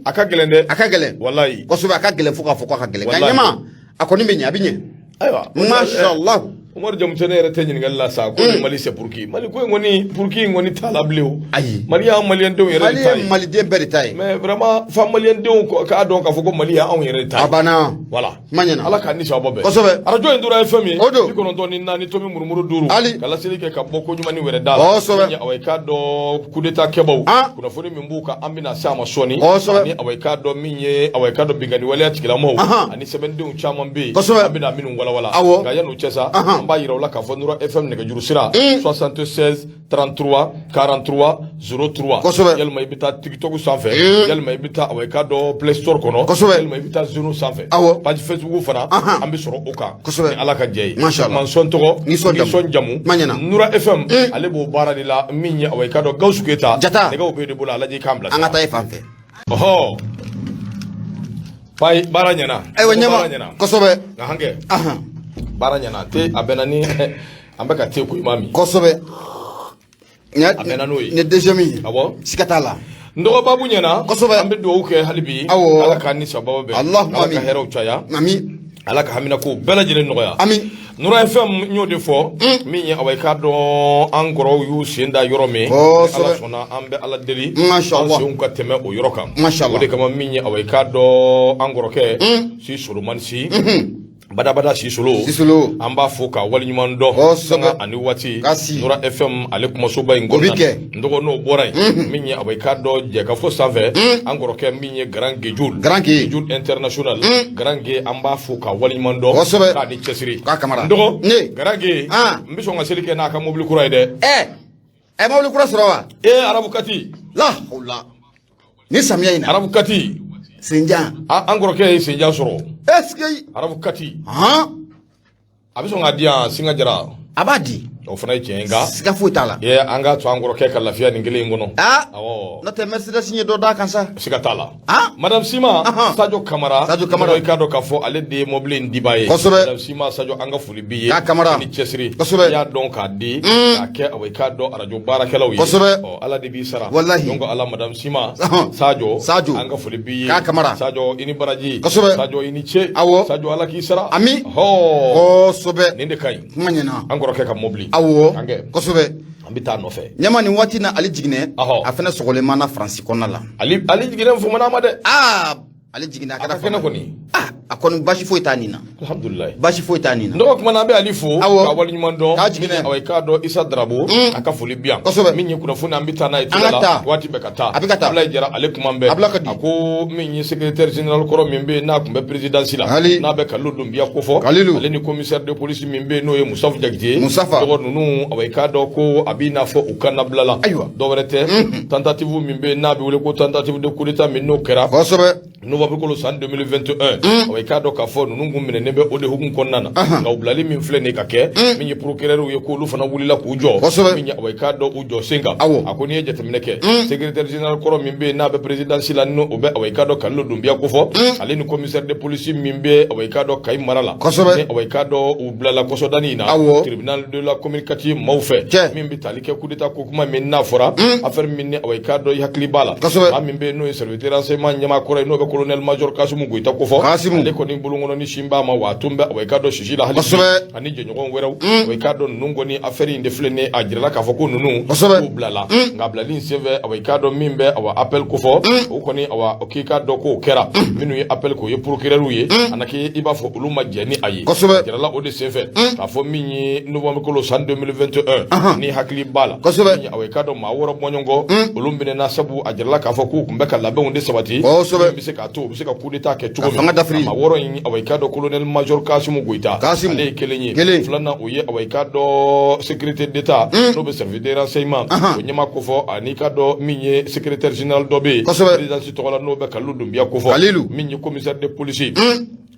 a ka gɛlɛn dɛ. A ka gɛlɛn. Walayi. Kosɛbɛ, a ka gɛlɛn fo k'a fɔ k'a ka gɛlɛn. Nka Walahi. ɲɛma, a kɔni bɛ ɲɛ, a bɛ ɲɛ. Ayiwa. Masha Allah. Umaru Jamutɛnɛ ne yɛrɛ tɛ ɲininkali la sa ko ni Mali c'est pour qui? Mali ko in kɔni, pour qui in kɔni t'a la bilen o. Ayi. Mali y'an maliyɛndenw yɛrɛ Mali de ta ye ye. Maliden bɛɛ de ta ye. Mais vraiment, fa maliyɛndenw k'a dɔn k'a fɔ ko Mali y'anw yɛrɛ de ta ye. A banna. Voilà. Kuma ɲɛna. Ala k'an ni sababa bɛn. Kosɛbɛ. Arajo in tora FM ye. O don. 94 tomi murumuru 5. Ali. Ka laseli kɛ ka bɔ ko ɲuman ni wɛrɛ da la. Kosɛbɛ. Min ye awa i k'a dɔn coup d'état kɛbaw. Ah. Kunnafoni min b'u kan, an bɛna se a ma sɔɔni. Ani awa i k'a dɔn min ye awa i k'a dɔn binkanni waleya tigilamɔgɔw. Ani sɛbɛndenw caman bɛ yen. Kosɛbɛ. An bɛna minnu walawala. Nka yan'o cɛ sa, an b'a yira u la k'a fɔ Nura FM nɛgɛjuru sira 76 33 43 03. Yalima i bɛ taa TikTok sanfɛ. Yalima i bɛ taa awa i k'a dɔn Play Store kɔnɔ. Yalima i bɛ taa Zeno sanfɛ. Page Facebook fana, an bɛ sɔrɔ o kan. Ni Ala ka jɛ ye. Masha Allah. Mansɔn tɔgɔ. Ni sɔn jamu. Ni sɔn jamu. Kuma ɲɛna. Nura FM, ale b'o baara de la min ye awa i k'a dɔn Gawusu Keyita. Jata. Nɛgɛw b'e de bolo, a lajɛ i k'an bila. An ka taa e fan fɛ. Ɔhɔ. Payi, baara ɲɛna. Ayiwa. Baara Ɲɛma. ɲɛna. Nka hankɛ. Baara ɲɛna te a bɛnna ni an bɛ ka te ko i ma min. Kosɛbɛ. A bɛnna n'o ye. Nin ye deuxième ye. Awɔ. Siga t'a la. N dɔgɔ babu ɲɛna. Kosɛbɛ. An bɛ dugawu kɛ hali bi. Ala k'an ni sababa bɛn. Allahumma Ala ka amin. hɛrɛw caya. Ami. Ala ka haminako bɛɛ lajɛlen nɔgɔya. Ami. Nura FM, n y'o de fɔ, min ye awa i k'a dɔn an kɔrɔw y'u sen da yɔrɔ min, Ala sɔnna, an bɛ Ala deli Masha an Allah. senw ka tɛmɛ o yɔrɔ kan. Masha Allah. O de kama min ye awa i k'a dɔn an kɔrɔkɛ si Solomani si badabada Sisolo, Sisolo. an b'a fo ka waleɲuman dɔn sanga ani waati. Ka si. Nura FM ale kumasoba in O bi kɔnɔna kɛ. na. N dɔgɔ n'o bɔra yen, min ye awa i k'a dɔn jɛkafo sanfɛ, an kɔrɔkɛ min ye Grand Gejul, Grand Ge. Gejul International, Grand Ge, an b'a fo ka waleɲuman dɔn. K'a ni cɛsiri. K'a kamara. N dɔgɔ Ne. Grand Ge, Ah. n bɛ sɔn ka seli kɛ n'a ka mobili kura ye dɛ. Ɛ ɛ, mobili kura sɔrɔ wa? E arabu kati. La hawla. Ni samiya in na. Arabu kati. Senjan. An kɔrɔkɛ ye senjan sɔrɔ. Est-ce que. Arabu kati. Han. A bɛ sɔn k'a di yan Singa Jara. A b'a di. O fana ye tiɲɛ ye, nka Siga foyi t'a la. ye an k'a to an kɔrɔkɛ ka lafiya nin kelen in kɔnɔ. Ah. Awɔ. N'o tɛ Mercedes ye dɔ d'a kan sa. Siga t'a la. Ah. Madame Sima Sadio Kamara. Sadio Kamara. I k'a dɔn k'a fɔ ale de ye mobili in dibaa ye. Madame Sima Sadio, an ka foli b'i ye. K'a Kamara. I ni cɛsiri. Kosɛbɛ. I y'a dɔn k'a di k'a kɛ awa i k'a dɔn arajo baarakɛlaw ye. Ɔ, Ala de b'i sara. Walahi. Donc ala Madame Sima Sadio. Sadio. An ka foli b'i ye. K'a Kamara. Sadio, i ni baraji. Sadio, i ni ce. Awɔ. Sadio, Ala k'i sara. Ami. Hɔ. Kosɛbɛ. Nin de ka ɲi. Kuma ɲɛna. An kɔrɔkɛ ka mobili. Awɔ. An kɛ. Kosɛbɛ. An bɛ taa nɔfɛ. Ɲɛma, nin waati na, ale jiginɛ. A fɛnɛ sɔgɔlen ma na Faransi kɔnɔna la. Ale jiginnen fomana ma dɛ. Aa, ale jiginna, a A kɛra ka kɛnɛ fama. kɔni. Ah, a kɔni basi foyi t'a nin na. Alhamdulilayi. Basi foyi t'a nin na. N dɔgɔ kumana, an bɛ Ali fo Awɔ. ka waleɲuman dɔn. K'a jiginɛ. Awa i k'a dɔn Isa Darabo, a ka foli bi yan. Kosɛbɛ. Min ye kunnafoni, an bɛ taa n'a ye An ka teliya la. taa. Waati bɛɛ ka taa. A bɛ ka taa. Abulayi Jara, ale kuma bɛɛ. Abula ka di. A ko min ye secrétaire général kɔrɔ min bɛ yen n'a tun bɛ présidence la. Ali. N'a bɛ Kalilu Dunbiya kofɔ. Kalilu. Ale ni commissaire de police min bɛ yen n'o ye Musafu Jakite ye. Musafa. Dɔgɔ ninnu, awa i k'a dɔn ko a b'i n'a fɔ u kan nabila la. Ayiwa. Dɔwɛrɛ tɛ, tentative min bɛ yen n'a bɛ wele ko tentative de coup d'état min n'o kɛra Kosɛbɛ. novembre kalo san 2021, awa i k'a dɔn k'a fɔ ninnu kun minɛnen bɛ o de hukumu kɔnɔna na. Nka u bilali min filɛ nin ye ka kɛ, min ye procureur ye k'olu fana wulila k'u jɔ. Kosɛbɛ. Min ye awa i k'a dɔn u jɔ sen kan. Awɔ. A ko n'i ye jateminɛ kɛ, secrétaire général kɔrɔ min bɛ yen n'a bɛ présidence la, n'o bɛ awa i k'a dɔn Kalilu Dunbiya kofɔ, ale ni commissaire de police min bɛ awa i k'a dɔn Kayi mara la. Kosɛbɛ. Ni awa i k'a dɔn u bilala kɔsɔdani in na. Awɔ. Tribunal de la commune 4 maaw fɛ. Cɛ. Min bɛ tali kɛ coup d'état ko kuma min n'a fɔra, affaire min ni awa i k'a dɔn i hakili b'a la. Kosɛbɛ. Maa min bɛ yen n'o ye service de renseignement ɲɛmaa kɔrɔ ye, n'o bɛ colonel major Kasimu Goyita kofɔ. Kasimu. Ale kɔni bolonkɔnɔ ni sin b'a ma, wa a tun bɛ, awa, i k'a dɔn sisi la hali bi. Ani jɛɲɔgɔn wɛrɛw, awa, i k'a dɔn ninnu kɔni affaire in de filɛ nin ye, a jirala k'a fɔ ko ninnu k'u bilala, nka bilali in senfɛ, awa, i k'a dɔn min bɛ, awa, appel kofɔ, o kɔni, awa, k'i k'a dɔn k'o kɛra. Minnu ye appel k'o ye procureur ye, a na kɛ i b'a fɔ olu ma jɛn ni a ye. A jirala o de senfɛ k'a fɔ min ye novembre kalo san 2021, ni hakili b'a la, min ye, awa, i k'a dɔn maa 6 bɔɲɔgɔnkɔ, olu minɛna, sabu a jirala k'a fɔ k'u tun bɛ ka labɛnw de sabati min bɛ se k'a to u bɛ se ka coup d'état kɛ cogo min. Fanga dafiri. Maa 6 in, awa, i k'a dɔn colonel major Kasimu Goyita, Kasimu. ale ye kelen ye. Kelen. Filanan, o ye, awa, i k'a dɔn sécurité d'État, n'o bɛ service de renseignement, o ɲɛmaa kofɔ, ani i k'a dɔn min ye secrétaire général dɔ bɛ yen présidence tɔgɔ la, n'o bɛ Kalilu Dunbiya kofɔ. Kalilu. Min ye commissaire de police,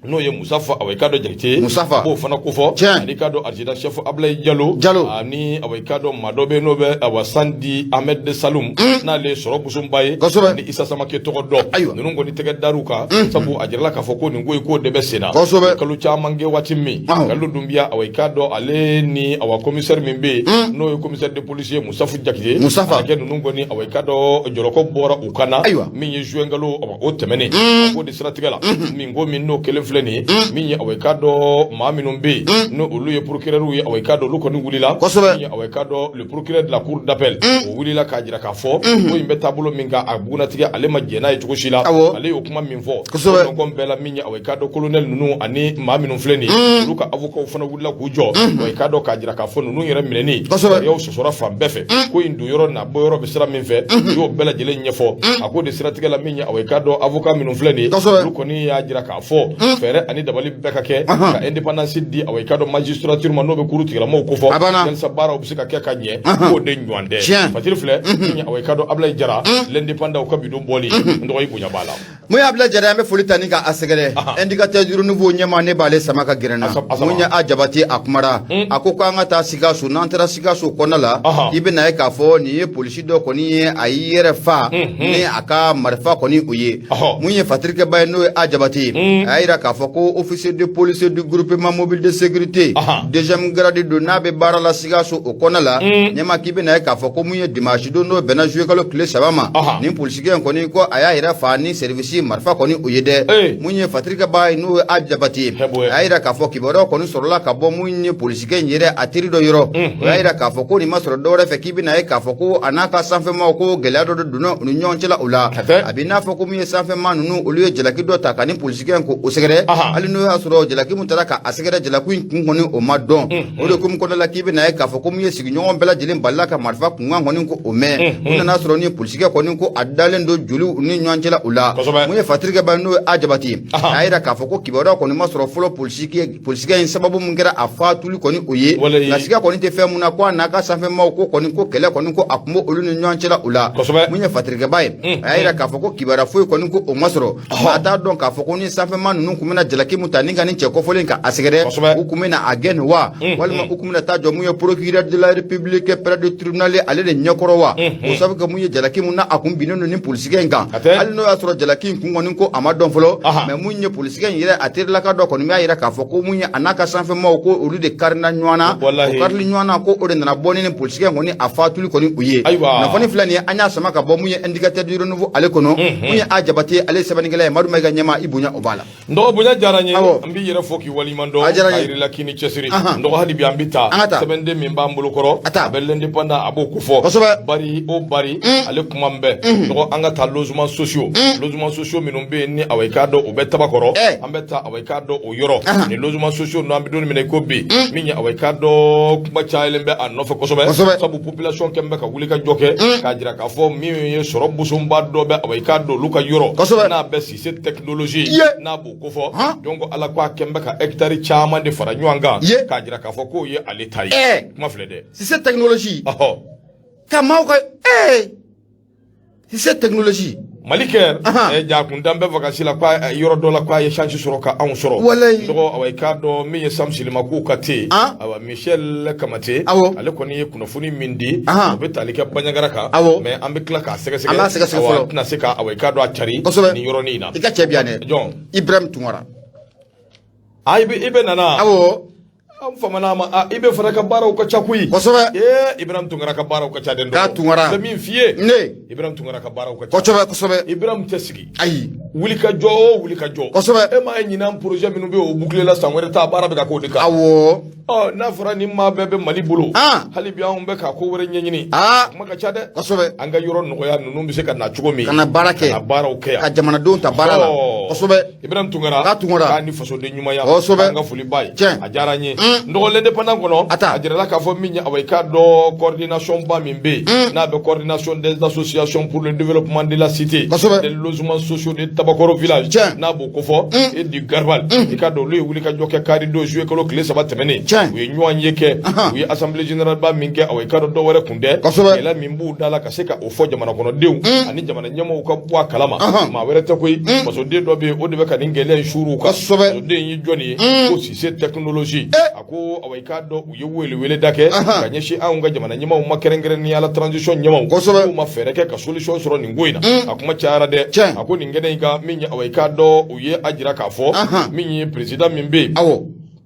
n'o ye Musafa, awa, i k'a dɔn Jakite. Musafa. B'o fana kofɔ. Ani i k'a dɔn adjudant chef Ablaye Jalo. Jalo. Ani, awa, i k'a dɔn maa dɔ bɛ yen, n'o bɛ, awa, Sandi Ahmed de Salum, n'ale ye sɔrɔ busonba ye. Ani Isa Samake tɔgɔ dɔn. Ninnu kɔni tɛgɛ dar'u kan, sabu a jirala k'a fɔ ko nin ko in k'o de bɛ sen na. Kalo caman kɛ waati min, Kalilu Dunbiya, awa, i k'a dɔn ale ni, awa, commissaire min bɛ yen, n'o ye commissaire de police ye Musafu Jakite. Musafa. A kɛ ninnu kɔni, awa, i k'a dɔn jɔlɔkɔ bɔra u kan na. Min ye juin kalo, awa, o tɛmɛnen, a k'o de siratigɛ la, min ko min n'o kelen filɛ nin ye, min ye, awa, i k'a dɔn maa minnu bɛ yen, n'o olu ye procureur ye, awa, i k'a dɔn olu kɔni wulila. Min ye, awa, i k'a dɔn le procureur de la cour d'appel, o wulila k'a jira k'a fɔ ko in bɛ taabolo min kan, a bugunnatigɛ, ale ma jɛn n'a ye cogo si la. Ale y'o kuma min fɔ, o ɲɔgɔn bɛɛ la, min ye, awa, i k'a dɔn colonel ninnu ani maa minnu filɛ nin ye, olu ka avocat fana wulila k'u jɔ, awa, i k'a dɔn k'a jira k'a fɔ ninnu yɛrɛ minɛni, sariyaw sɔsɔra fan bɛɛ fɛ, ko in don yɔrɔ n'a bɔ yɔrɔ bɛ sira min fɛ, u y'o bɛɛ lajɛlen ɲɛfɔ. A k'o de siratigɛ la, min ye, awa, i k'a dɔn avocat minnu filɛ nin ye, olu kɔni y'a jira k'a fɔ fɛɛrɛ ani dabali bɛɛ ka kɛ ka indépendance di, awa, i k'a dɔn magistrature ma, n'o bɛ cour tigilamɔgɔw kofɔ, A banna. walasa baaraw bɛ se ka kɛ ka ɲɛ, k'o de ɲɔgɔn tɛ. Fatiri filɛ, min ye, awa, i k'a dɔn Ablaye Jara, l'indépendant, ka bidon bɔli, n dɔgɔ, i bonya b'a la. Mun ye Ablaye Jara ye, an bɛ foli ta ni ka a sɛgɛrɛ. Indicateur du renouveau ɲɛmaa, ne b'ale sama ka gɛrɛ n na. A sama. Mun ye a Jabate, a kumara, a ko k'an ka taa Sikaso. N'an taara Sikaso kɔnɔna la, i bɛna ye k'a fɔ nin ye polisi dɔ kɔni ye, a y'i yɛrɛ fa ni a ka marifa kɔni o ye. Mun ye fatirikɛba ye, n'o ye a Jabate ye, a y'a yira k'a fɔ ko officier de police du groupement mobile de sécurité deuxième grade don, n'a bɛ baara la Sikaso o kɔnɔna la. Ɲɛma, k'i bɛna ye k'a fɔ ko mun ye dimanche don, n'o bɛnna juillet kalo tile 3 ma, nin polisikɛ in kɔni, ko a y'a yɛrɛ fa ni service marifa kɔni o ye dɛ. Mun ye fatirikɛba ye, n'o ye a Jabate ye, a y'a yira k'a fɔ kibaruya kɔni sɔrɔla ka bɔ mun ye polisikɛ in yɛrɛ a teri dɔ yɔrɔ. O y'a yira k'a fɔ ko nin ma sɔrɔ dɔwɛrɛ fɛ, k'i bɛna ye k'a fɔ ko a n'a ka sanfɛmaw, ko gɛlɛya dɔ de donna u ni ɲɔgɔn cɛla o la. A b'i n'a fɔ ko mun ye sanfɛma ninnu, olu ye jalaki dɔ ta ka ni polisikɛ in ko o sɛgɛrɛ. Hali n'o y'a sɔrɔ jalaki mun taara ka a sɛgɛrɛ, jalaki in kun kɔni o ma dɔn. O de komi kɔnɔna la, k'i bɛna ye k'a fɔ ko mun ye sigiɲɔgɔn bɛɛ lajɛlen balila ka marifa kunkan kɔni ko o mɛn. U nana sɔrɔ ni polisikɛ kɔni ko a dalen don joliw ni ɲɔgɔn cɛla o la. Mun ye fatirikɛba, n'o ye a Jabate, a y'a yira k'a fɔ ko kibaruya kɔni ma sɔrɔ fɔlɔ polisikɛ in sababu mun kɛra a fatuli kɔni o ye. Nka siga kɔni tɛ fɛn mun na, ko a n'a ka sanfɛmaw ko kɔni ko kɛlɛ kɔni ko a kun b'olu ni ɲɔgɔn cɛla o la. Mun ye fatirikɛba ye, a y'a yira k'a fɔ ko kibaruya foyi kɔni ko o ma sɔrɔ. Maa t'a dɔn k'a fɔ ko ni sanfɛma ninnu kun bɛna jalaki mun ta ni ka nin cɛ kɔfɔlen ka a sɛgɛrɛ, u kun bɛna a gɛn wa, walima u kun bɛna taa jɔ mun ye procureur de la république près du tribunal ale de ɲɛkɔrɔ wa, o sabu kɛ mun ye jalaki mun na a kun binnen don ni polisikɛ in kan. Hali n'o y'a sɔrɔ jalaki in kun kɔni ko a ma dɔn fɔlɔ, mais mun ye polisikɛ in yɛrɛ a terilaka dɔ kɔni b'a yira k'a fɔ ko mun ye a n'a ka sanfɛmaw, ko olu de karina ɲɔgɔn na. O karili ɲɔgɔn na, ko o de nana bɔ ni polisikɛ in kɔni a fatuli kɔni o ye. Kunnafoni filɛ nin ye, an y'a sama ka bɔ mun ye indicateur du renouveau ale kɔnɔ. Mun ye a Jabate, ale ye sɛbɛnnikɛla ye. Madu Mayiga ɲɛma, i bonya o b'a la. N dɔgɔ, bonya diyara n ye. N b'i yɛrɛ fo k'i waleɲuman dɔn. A diyara n ye. K'a yir'i la k'i ni cɛsiri. N dɔgɔ, hali bi an bɛ taa. An ka taa. Sɛbɛnden min b'an bolo kɔrɔ, A taa. a bɛ l'indépendant, a b'o kofɔ. Bari o bari, ale kuma n bɛɛ. Dɔgɔ, an ka taa logements sociaux. Logements sociaux minnu bɛ yen ni, awa, i k'a dɔn o bɛ Tabakɔrɔ. An bɛ taa, awa, i k'a dɔn o yɔrɔ. Ni logements sociaux ninnu, an bɛ don min na i ko bi, min ye, awa, i k'a dɔn kuma cayalen bɛ a nɔfɛ kosɛbɛ. Sabu population kɛlen bɛ ka wuli ka jɔ kɛ k'a jira k'a fɔ min ye sɔrɔ busonba dɔ bɛ, awa, i k'a dɔn olu ka yɔrɔ. N'a bɛ Cissé technologie, n'a b'o kofɔ. Donc ala ko a kɛn bɛ ka hectare caman de fara ɲɔgɔn kan k'a jira k'a fɔ k'o ye ale ta ye. Kuma filɛ dɛ. Cissé technologie. Ka maaw ka Cissé technologie. Mali kɛ ja kuntan bɛ vacances la, k'a yɔrɔ dɔ la k'a ye chance sɔrɔ ka anw sɔrɔ. Dɔgɔ, awa, i k'a dɔn min ye Sam Silima k'u ka te, awa, Michel Kamate, ale kɔni ye kunnafoni min di, o bɛ tali kɛ Bandiagara kan. Mais an bɛ tila k'a sɛgɛsɛgɛ. An b'a sɛgɛsɛgɛ fɔlɔ. Awa, tɛna se ka, awa, i k'a dɔn a cari nin yɔrɔnin in na. I ka cɛ bi yan dɛ. Jɔn? Ibrahim Tunkara. Ah, i bɛ nana. Awɔ. An famana ma, i bɛ fana ka baaraw ka ca koyi. Kosɛbɛ. Ee, Ibrahim Tunkara ka baaraw ka ca dɛ. K'a Tunkara. N bɛ min f'i ye. Ne. Ibrahim Tunkara ka baaraw ka ca. Kosɛbɛ kosɛbɛ. Ibrahim tɛ sigi. Ayi. Wuli ka jɔ o wuli ka jɔ. Kosɛbɛ. E m'a ye ɲinan projet minnu bɛ yen, o boucler la, san wɛrɛ ta baara bɛ ka k'o de kan. Awɔ. Ɔ, n'a fɔra ni maa bɛɛ bɛ Mali bolo. Han. Hali bi anw bɛ ka ko wɛrɛ ɲɛɲini. Aa. Kuma ka ca dɛ. Kosɛbɛ. An ka yɔrɔ nɔgɔya ninnu bɛ se ka na cogo min. Ka na baara kɛ. Ka na baaraw kɛ yan. Ka jamanadenw ta baara la. Ɔ. Kosɛbɛ. Ibrahim Tunkara. K'a Tunkara. K'a ni fasoden ɲumanya. Kosɛbɛ. K'an ka foli b'a ye. Tiɲɛ. A diyara n ye. N dɔgɔ, l'Indépendant kɔnɔ. A ta. A jirala k'a fɔ min ye, awa, i k'a dɔn coordination ba min bɛ yen. N'a bɛ coordination des associations pour le développement de la cité. Kosɛbɛ. Des logements sociaux de Tabakoro village. Tiɲɛ. N'a b'o kofɔ. Et du Garbal. I k'a dɔn olu ye wulikajɔ kɛ kari don juillet kalo tile 3 tɛmɛnen. Tiɲɛ. U ye ɲɔgɔn ye kɛ. Ahan. U ye assemblée générale ba min kɛ, awa, i k'a dɔn dɔ wɛrɛ kun tɛ. Kosɛbɛ. Gɛlɛya min b'u da la ka se ka o fɔ jamana kɔnɔdenw ani jamana ɲɛmɔgɔw ka bɔ a kalama. Ahan. Maa wɛrɛ tɛ koyi. Fasoden dɔ bɛ yen, o de bɛ ka nin gɛlɛya in suuru kan. Kosɛbɛ. Fasoden ye jɔnni ye? Ko Sise Technologie. A ko, awa, i k'a dɔn u ye welewele da kɛ Ahan. ka ɲɛsin anw ka jamana ɲɛmaaw ma, kɛrɛnkɛrɛnnenya la transition ɲɛmaaw. Kosɛbɛ. K'u ma fɛɛrɛ kɛ ka solution sɔrɔ nin ko in na. A kuma cayara dɛ. Tiɲɛ. A ko nin kɛnɛ in kan min ye, awa, i k'a dɔn u ye a jira k'a fɔ Ahan. min ye président min bɛ yen, Awɔ.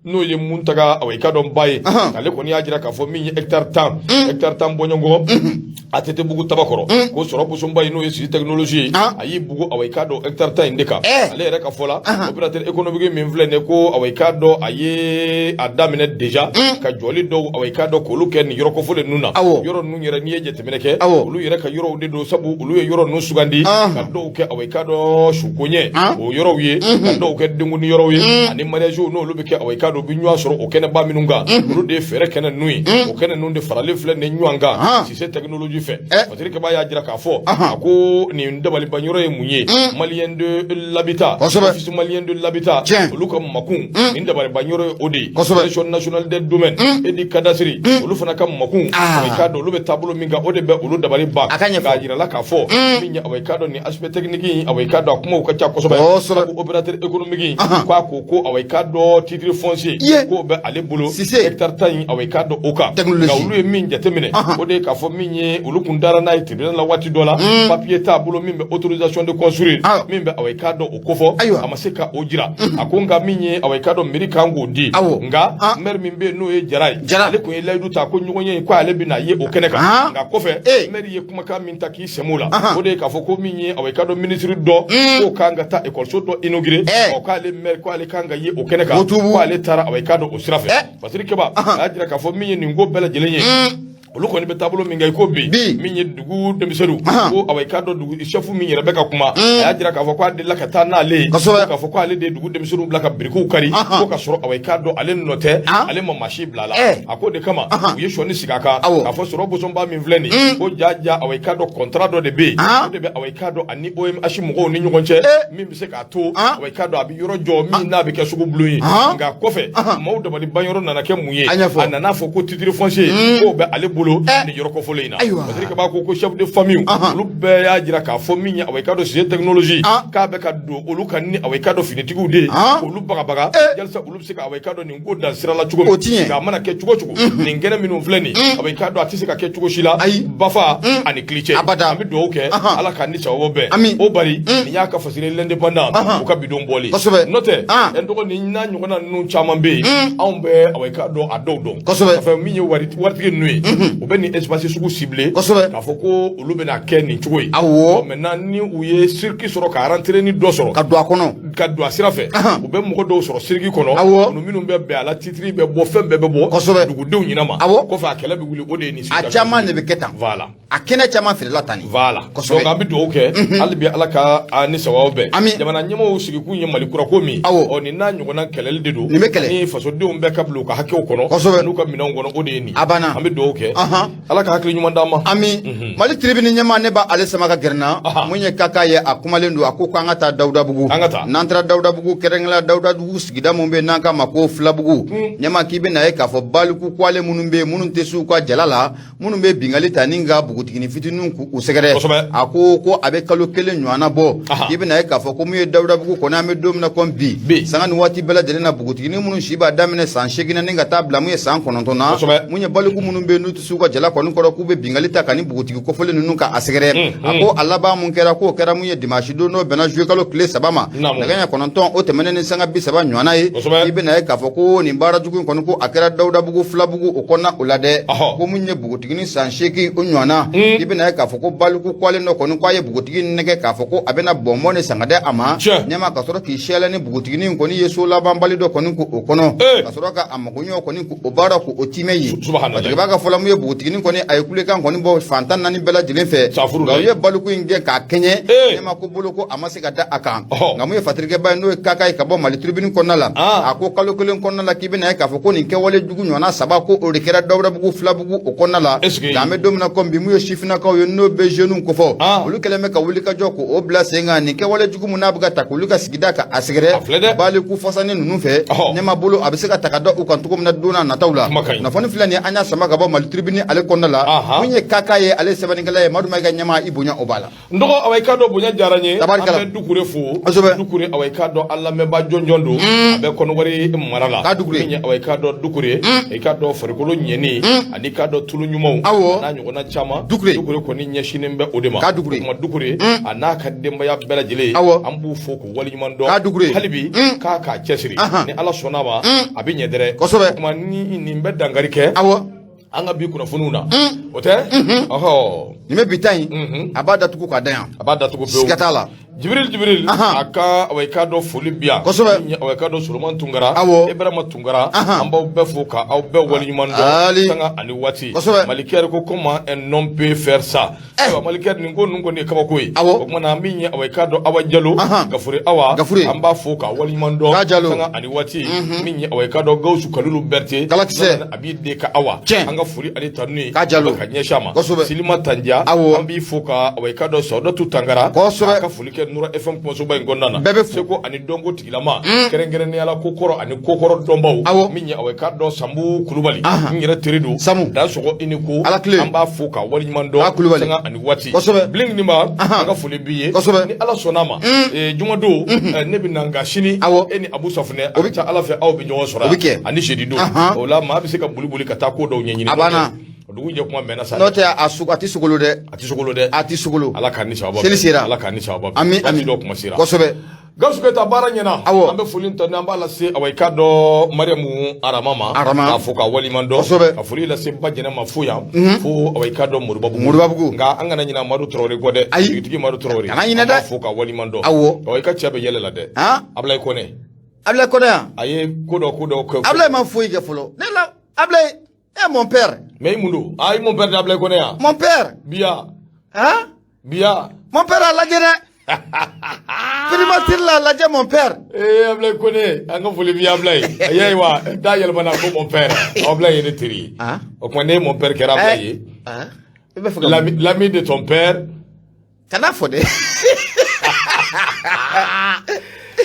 n'o ye Muntaga, awa, i k'a dɔn ba ye. Ahan. Ale kɔni y'a jira k'a fɔ min ye hectare 10, hectare 10 bɔɲɔgɔn ATT bugu Tabakɔrɔ, k'o sɔrɔ bosonba ye, n'o ye Sisi Technologie ye. Ah. A y'i bugu, awa, i k'a dɔn hectare 10 in de kan. Eh. Ale yɛrɛ ka fɔ la, opérateur économique min filɛ nin ye, ko, awa, i k'a dɔn a ye a daminɛ déjà ka jɔli dɔw, awa, i k'a dɔn k'olu kɛ nin yɔrɔ kofɔlen ninnu na. Awɔ. Yɔrɔ ninnu yɛrɛ, n'i ye jateminɛ kɛ, Awɔ. olu yɛrɛ ka yɔrɔw de don, sabu olu ye yɔrɔ ninnu sugandi Ah. ka dɔw kɛ, awa, i k'a dɔn sukoɲɛ Ah. o yɔrɔw ye, ka dɔw kɛ denkundi yɔrɔw ye ani mariage, n'olu bɛ kɛ, awa, i k'a dɔn u bɛ ɲɔgɔn sɔrɔ o kɛnɛba minnu kan, olu de ye fɛɛrɛ kɛnɛ ninnu ye. O kɛnɛ ninnu de faralen filɛ nin ɲɔgɔn kan Ah. Sise Technologie fɛ. Eh. Patrik Kaba y'a jira k'a fɔ, Ahan. a ko nin dabaliban yɔrɔ ye mun ye? Malien de l'habitat, Kosɛbɛ. Office malien de l'habitat, Tiɲɛ. olu ka makun, nin dabaliban yɔrɔ ye o de ye. Kosɛbɛ. Direction nationale des domaines et du cadastre, olu fana ka makun, Ah. awa, i k'a dɔn olu bɛ taabolo min kan, o de bɛ olu dabali ban. A ka ɲɛfɔ. K'a jira la k'a fɔ min ye, awa, i k'a dɔn nin aspect technique in, awa, i k'a dɔn a kumaw ka ca kosɛbɛ. Kosɛbɛ. Sabu opérateur économique in, Ahan. k'a ko ko, awa, i k'a dɔn titre foncier Ye. k'o bɛ ale bolo Sise. hectare 10 in, awa, i k'a dɔn o kan. Technologie. Nka olu ye min jateminɛ, Ahan. o de ye k'a fɔ min ye, olu kun dara n'a ye tribunal la waati dɔ la, papier t'a bolo min bɛ autorisation de construire Ah. min bɛ, awa, i k'a dɔn o kofɔ. Ayiwa. A ma se ka o jira. A ko nka min ye, awa, i k'a dɔn mairie kan k'o di. Awɔ. Nka Ah. maire min bɛ yen, n'o ye Jara ye, Jara. ale kun ye layidu ta ko ɲɔgɔn ye ko ale bɛna ye o kɛnɛ kan. Ah. Nka kɔfɛ, Eh. maire ye kumakan min ta k'i sɛmɛ o la, Ahan. o de ye k'a fɔ ko min ye, awa, i k'a dɔn ministre dɔ k'o kan ka taa école dɔ inaugurer. Eh. Ɔ, k'ale maire ko ale kan ka ye o kɛnɛ kan. Wotubu. Ko ale taara, awa, i k'a dɔn o sira fɛ. Eh. Patrik Keba a y'a jira k'a fɔ min ye nin ko bɛɛ lajɛlen ye, olu kɔni bɛ taabolo min kan i ko bi, Bi. min ye dugu denmisɛnninw, Ahan. ko, awa, i k'a dɔn dugu chef min yɛrɛ bɛ ka kuma, a y'a jira k'a fɔ k'a delila ka taa n'ale ye. Kosɛbɛ. Ko k'a fɔ ko ale de ye dugu denmisɛnninw bila ka birikiw kari, Ahan. ko ka sɔrɔ, awa, i k'a dɔn ale nɔ tɛ, Ah. ale ma maa si bila a la. Eh. A k'o de kama Ahan. u ye sɔnni sigi a kan Awɔ. k'a fɔ sɔrɔ bosonba min filɛ nin ye, ko ja ja, awa, i k'a dɔn contrat dɔ de bɛ yen, Ah. o de bɛ, awa, i k'a dɔn ani OMH mɔgɔw ni ɲɔgɔn cɛ, Eh. min bɛ se k'a to, Ah. awa, i k'a dɔn a bɛ yɔrɔ jɔ min n'a bɛ kɛ sugu bulon ye. Ah. Nka kɔfɛ, Ahan. maaw dabali ban yɔrɔ nana kɛ mun ye? A ɲɛfɔ. A nana fɔ ko titre foncier k'o bɛ ale bolo Eh. nin yɔrɔ kofɔlen in na. Ayiwa. Patrik b'a ko chef de famille, Ahan. olu bɛɛ y'a jira k'a fɔ min ye, awa, i k'a dɔn Sise Technologie Ah. k'a bɛ ka don olu kan ni, awa, i k'a dɔn finitigiw de ye, Ah. k'olu bagabaga Eh. yalisa olu bɛ se ka, awa, i k'a dɔn nin ko dan sira la cogo min. O ti ɲɛ. Nka a mana kɛ cogo cogo, nin kɛnɛ minnu filɛ nin, awa, i k'a dɔn a tɛ se ka kɛ cogo si la. Ayi. Bafa ani kilicɛ. Abada. An bɛ dugawu kɛ, Ahan. Ala k'an ni sababu bɛn. Ami. O bari nin y'a ka fasiri l'Indépendant Ahan. u ka bidon bɔli. Kosɛbɛ. N'o tɛ, Ah. n dɔgɔ, nin n'a ɲɔgɔnna ninnu caman bɛ yen, anw bɛ, awa, i k'a dɔn a dɔw dɔn. Kosɛbɛ. Ka fɛ min ye waritigi ninnu ye, u bɛ nin espace sugu ciblé Kosɛbɛ. k'a fɔ ko olu bɛna kɛ nin cogo ye. Awɔ. Bon, maintenant ni u ye cirque sɔrɔ ka rentrée ni dɔ sɔrɔ Ka don a kɔnɔ. ka don a sira fɛ, Ahan. u bɛ mɔgɔ dɔw sɔrɔ cirque kɔnɔ. Awɔ. Olu minnu bɛ bɛn a la, titre bɛ bɔ, fɛn bɛɛ bɛ bɔ Kosɛbɛ. dugudenw ɲɛna ma. Awɔ. Kɔfɛ a kɛlɛ bɛ wuli, o de ye nin A situation caman ye. de bɛ kɛ tan. Voilà. A kɛnɛ caman feerela tan nin. Voilà. Kosɛbɛ. Donc an bɛ dugawu kɛ hali bi, Ala ka a ni sababu bɛn. Ami. Jamana ɲɛmɔgɔw sigikun ye Mali kura ko min. Awɔ. Ɔ, nin n'a ɲɔgɔnna kɛlɛli de don. Nin bɛ kɛlɛ. Ni fasodenw bɛɛ ka bila u ka hakɛw kɔnɔ. Kosɛbɛ. N'u ka minɛnw kɔnɔ, o de ye nin. A banna. An bɛ dugawu kɛ. Ahan. Ala ka hakili ɲuman d'an ma. Ami, Mali Tribune ɲɛmaa, ne b'ale sama ka gɛrɛ n na. Ahan. Mun ye kaka ye, a kumalen don, a ko k'an ka taa Dawudabugu. An ka taa. N'an taara Dawudabugu, kɛrɛnkɛrɛnnenya la Dawudabugu sigida mun bɛ yen n'an k'a ma ko Filabugu, ɲɛmaa, k'i bɛna ye k'a fɔ baliku kwale minnu bɛ yen, minnu tɛ s'u ka jala la, minnu bɛ bingali ta ni ka npogotiginin fitininw k'u sɛgɛrɛ. Kosɛbɛ. A ko ko a bɛ kalo 1 ɲɔgɔnna bɔ. Ahan. K'i bɛna ye k'a fɔ ko mun ye Dawudabugu kɔni, an bɛ don min na komi bi, Bi. sanga ni waati bɛɛ lajɛlen na, npogotiginin minnu si b'a daminɛ san 8 na ni ka taa bila mun ye san 9 na, Kosɛbɛ. mun ye baliku minnu bɛ yen n'u tɛ s'u ka jala kɔni kɔrɔ, k'u bɛ bingali ta ka ni npogotigi kofɔlen ninnu ka a sɛgɛrɛ. A ko a laban mun kɛra, k'o kɛra mun ye dimanche don, n'o bɛnna juillet kalo tile 3 ma. Naamu. Nɛgɛ nɛgɛ ɲɛ 9 o tɛmɛnen ni sanga 30 ɲɔgɔnna ye, i bɛna ye k'a fɔ ko nin baara jugu in kɔni ko a kɛra Dawudabugu Filabugu o kɔnɔna o la dɛ. Ko mun ye npogotiginin san 8 o ɲɔgɔnna, i bɛna ye k'a fɔ ko baliku kwalen dɔ kɔni k'a ye npogotigi nɛgɛ k'a fɔ ko a bɛna bɔnbɔn de san ka di a ma. Ɲɛma ka sɔrɔ k'i sɛlɛ ni npogotiginin kɔni ye so labanbali dɔ kɔni ko o kɔnɔ, ka sɔrɔ ka a magoɲɛ kɔni ko o baara ko o timɛ yen. B'a ka fɔ la, mun ye npogotiginin kɔni, a ye kulekan kɔni bɔ fan 14 bɛɛ lajɛlen fɛ, nka u ye baliku in gɛn k'a kɛɲɛ. Ɲɛma ko bolo ko a ma se ka da a kan. Nka mun ye fatirikɛba ye, n'o ye kaka ye ka bɔ Mali Tribune kɔnɔna la, a ko kalo kelen kɔnɔna la, k'i bɛna ye k'a fɔ ko nin kɛwale jugu ɲɔgɔnna saba ko o de kɛra Dawudabugu Filabugu o kɔnɔna la. Nka an bɛ don min na komi bi, mun ye sifinnakaw ye, n'o bɛ jeunes kofɔ, olu kɛlen bɛ ka wuli ka jɔ k'o bila sen kan, nin kɛwale jugu mun n'a bɛ ka ta k'olu ka sigida ka a sɛgɛrɛ baliku fasani ninnu fɛ. Ɲɛma bolo a bɛ se ka ta ka da u kan cogo min na don n'a nataw la. Kunnafoni filɛ nin ye, an y'a sama ka bɔ Mali Tribune ale kɔnɔna la. Mun ye kaka ye, ale sɛbɛnnikɛla ye Madu Mayiga. Ɲɛma, i bonya o b'a la. N dɔgɔ, awa i k'a dɔn bonya diyara n ye. An bɛ Dukure fo. Dukure, awa i k'a dɔn an lamɛnbaa jɔnjɔn don, a bɛ Kɔnɔwari mara la. Min ye, awa i k'a dɔn Dukure, i k'a dɔn farikolo ɲɛni ani i k'a dɔn tulu ɲumanw n'a ɲɔgɔnna caman, Dukure kɔni ɲɛsinnen bɛ o de ma. O tuma Dukure a n'a ka denbaya bɛɛ lajɛlen, an b'u fo k'u waleɲuman dɔn. Hali bi k'a k'a cɛsiri, ni Ala sɔnna a ma, a bɛ ɲɛ dɛrɛ. O tuma ni nin bɛ dankari kɛ an ka bi kunnafoniw na, o tɛ ɔhɔ. Nin bɛ bi ta in, a b'a datugu ka da yan. A b'a datugu pewu. Siga t'a la. Jibril, Jibril, a ka, awa i k'a dɔn foli bi yan. Awa i k'a dɔn Solomani Tunkara, Ibrahima Tunkara, an b'aw bɛɛ fo ka aw bɛɛ waleɲuman dɔn sanga ani waati. Malikɛ ko comment un homme peut faire ça? Ayiwa Malikɛ, nin ko ninnu kɔni ye kabako ye. O tuma na min ye, awa i k'a dɔn Awa Jalo, Gafure Awa, an b'a fo ka waleɲuman dɔn sanga ani waati. Min ye, awa i k'a dɔn Gawusu Kalilu Berete, a b'i den ka Awa, an ka foli ani tanu ye ka ɲɛsin a ma. Silima Tandiya, an b'i fo ka, awa i k'a dɔn Sawudatu Tangara, a ka foli kɛ Nura FM kumasoba in kɔnɔna na. Bɛɛ bɛ seko ani dɔnko tigilama, kɛrɛnkɛrɛnnenya la ko kɔrɔ ani ko kɔrɔ dɔnbaw. Min ye, awa i k'a dɔn Sanbu Kulubali, n yɛrɛ teri don, dan sɔgɔ i ni ko, an b'a fo ka waleɲuman dɔn sanga ani waati. Bilen ma, an ka foli b'i ye. Ni Ala sɔnna a ma, jumadon ne bɛ na, nka sini e ni Abu Safunɛ, a bɛ ca Ala fɛ aw bɛ ɲɔgɔn sɔrɔ ani jeudi don. O la maa bɛ se ka boli boli ka taa ko dɔw ɲɛɲini. A banna. Dugu jɛ kuma mɛnna sa. N'o tɛ a tɛ sogolo dɛ. A tɛ sogolo dɛ. A tɛ sogolo. Ala k'an ni sababa. Seli sera. Ala k'an ni sababa. Ami ami. Dɔ kuma sera. Kosɛbɛ. Gawusu Keyita, baara ɲɛna. An bɛ foli ta, an b'a lase, awa i k'a dɔn Mariyamu Arama ma. Arama. K'a fo k'a waleɲuman dɔn. Kosɛbɛ. Ka foli lase ba jɛnɛ ma fo yan. Fo, awa i k'a dɔn Moribabugu. Moribabugu. Nka an kana ɲinɛ Madu Tarawele kɔ dɛ. Ayi. Dugutigi Madu Tarawele. Kana ɲinɛ dɛ. An b'a fo k'a waleɲuman dɔn. Awɔ, i ka cɛ bɛ yɛlɛ la dɛ. Abulayi Kɔnɛ. Abulayi Kɔnɛ yan. A ye ko dɔ ko dɔ kɛ. Abulayi ma foyi kɛ fɔlɔ. Ne la Abulayi. Eh, mon père. Mais i mun don? Ah, i mon père de Ablaye Kɔnɛ yan. Mon père. Biya. Hein? Biya. Mon père a lajɛ dɛ. Primature la lajɛ, mon père. Eh, Ablaye Kɔnɛ, an ka foli b'i ye Ablaye. Ayiwa, da yɛlɛmana ko mon père. Ablaye ye ne teri ye. O tuma ne mon père kɛra Ablaye ye. I bɛ fɛ ka L'ami de ton père. Kana fɔ dɛ.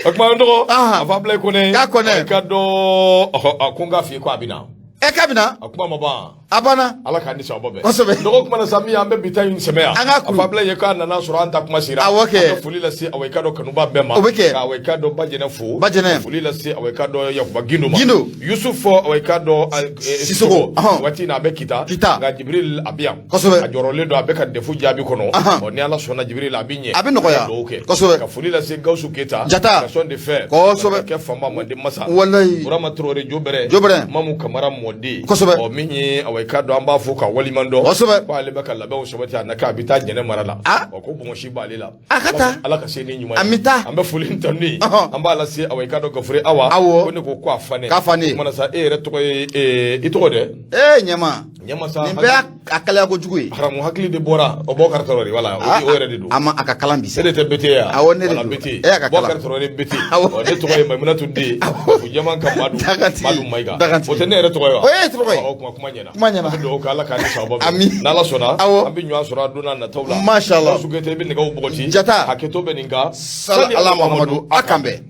O tuma n dɔgɔ, a fɔ Ablaye Kɔnɛ. K'a Kɔnɛ. I ka dɔn, ɔhɔ, ko n k'a f'i ye ko a bɛ na. Ɛ, k'a bɛ na. A kuma ma ban. A banna. Ala k'an ni sababa bɛn. Kosɛbɛ. Dɔgɔ kuma na sa, min an bɛ bi ta in sɛmɛ yan. An k'a kuru. A fɔ Ablaye ye k'a nana sɔrɔ an ta kuma sera. Awɔ kɛ. An bɛ foli lase, awa i k'a dɔn kanuba bɛɛ ma. O bɛ kɛ. Ka, awa i k'a dɔn Bajɛnɛ fo. Bajɛnɛ. Ka foli lase, awa i k'a dɔn Yakuba Gindo ma. Gindo. Yusuf, awa i k'a dɔn Sisoko. Waati in na a bɛ Kita. Kita. Nka Jibril a bɛ yan. Kosɛbɛ. A jɔrɔlen don, a bɛ ka DEF jaabi kɔnɔ. Ɔ, ni Ala sɔnna Jibril a bɛ ɲɛ. A bɛ nɔgɔya. An dugawu kɛ. Kosɛbɛ. Ka foli lase Gawusu Keyita. Jata. Garçon de fer. Kosɛbɛ. Ka kɛ fanba manden masa. Walayi. Burama Traoré Jobɛrɛ. Jobɛrɛ. Mamu Kamara mɔden. Kosɛbɛ. Ɔ, min ye, awa i k'a dɔn an b'a fo ka waleɲuman dɔn. Kosɛbɛ. Ko ale bɛ ka labɛnw sabati, a na kɛ a bɛ taa Jɛnɛ mara la. Ɔ, ko bonbonsi b'ale la. A ka taa. Ala ka se ni ɲuman ye. An bɛ taa. An bɛ foli ni tanuni. An b'a lase, awa i k'a dɔn Gafure Awa. Awɔ. Ko ne ko ko a fa ne. K'a fa ne. O kumana sa, e yɛrɛ tɔgɔ ye, i tɔgɔ dɛ? Ee, ɲɛma. Ɲɛma sa. Nin bɛɛ y'a kalaya kojugu ye. Haramu hakili de bɔra o Bɔkari Tarawele, wala o yɛrɛ de don. A ma a ka kalan bi sa. E de tɛ Bete ye wa? Awɔ, ne de don. Wala Bete. E y'a ka kalan. Bɔkari Tarawele Bete. Awɔ. Ne tɔgɔ ye Mayimunatu Den. Awɔ. Jama ka Madu. Dakanti. Madu Mayiga. Dakanti. O tɛ ne yɛrɛ tɔgɔ ye wa? O ye e tɔgɔ ye. Awɔ, kuma ɲɛna. Kuma ɲɛna. An bɛ dugawu kɛ Ala k'an ni sababa bɛn. Ami. N'Ala sɔnna. Awɔ. An bɛ ɲɔgɔn sɔrɔ a don n'a nataw la. Masha Allah. Gawusu Keyita, i bɛ nɛgɛw bɔgɔti. Jata. Hakɛto bɛ nin kan. Sali Ala Muhamadu, a kan bɛn.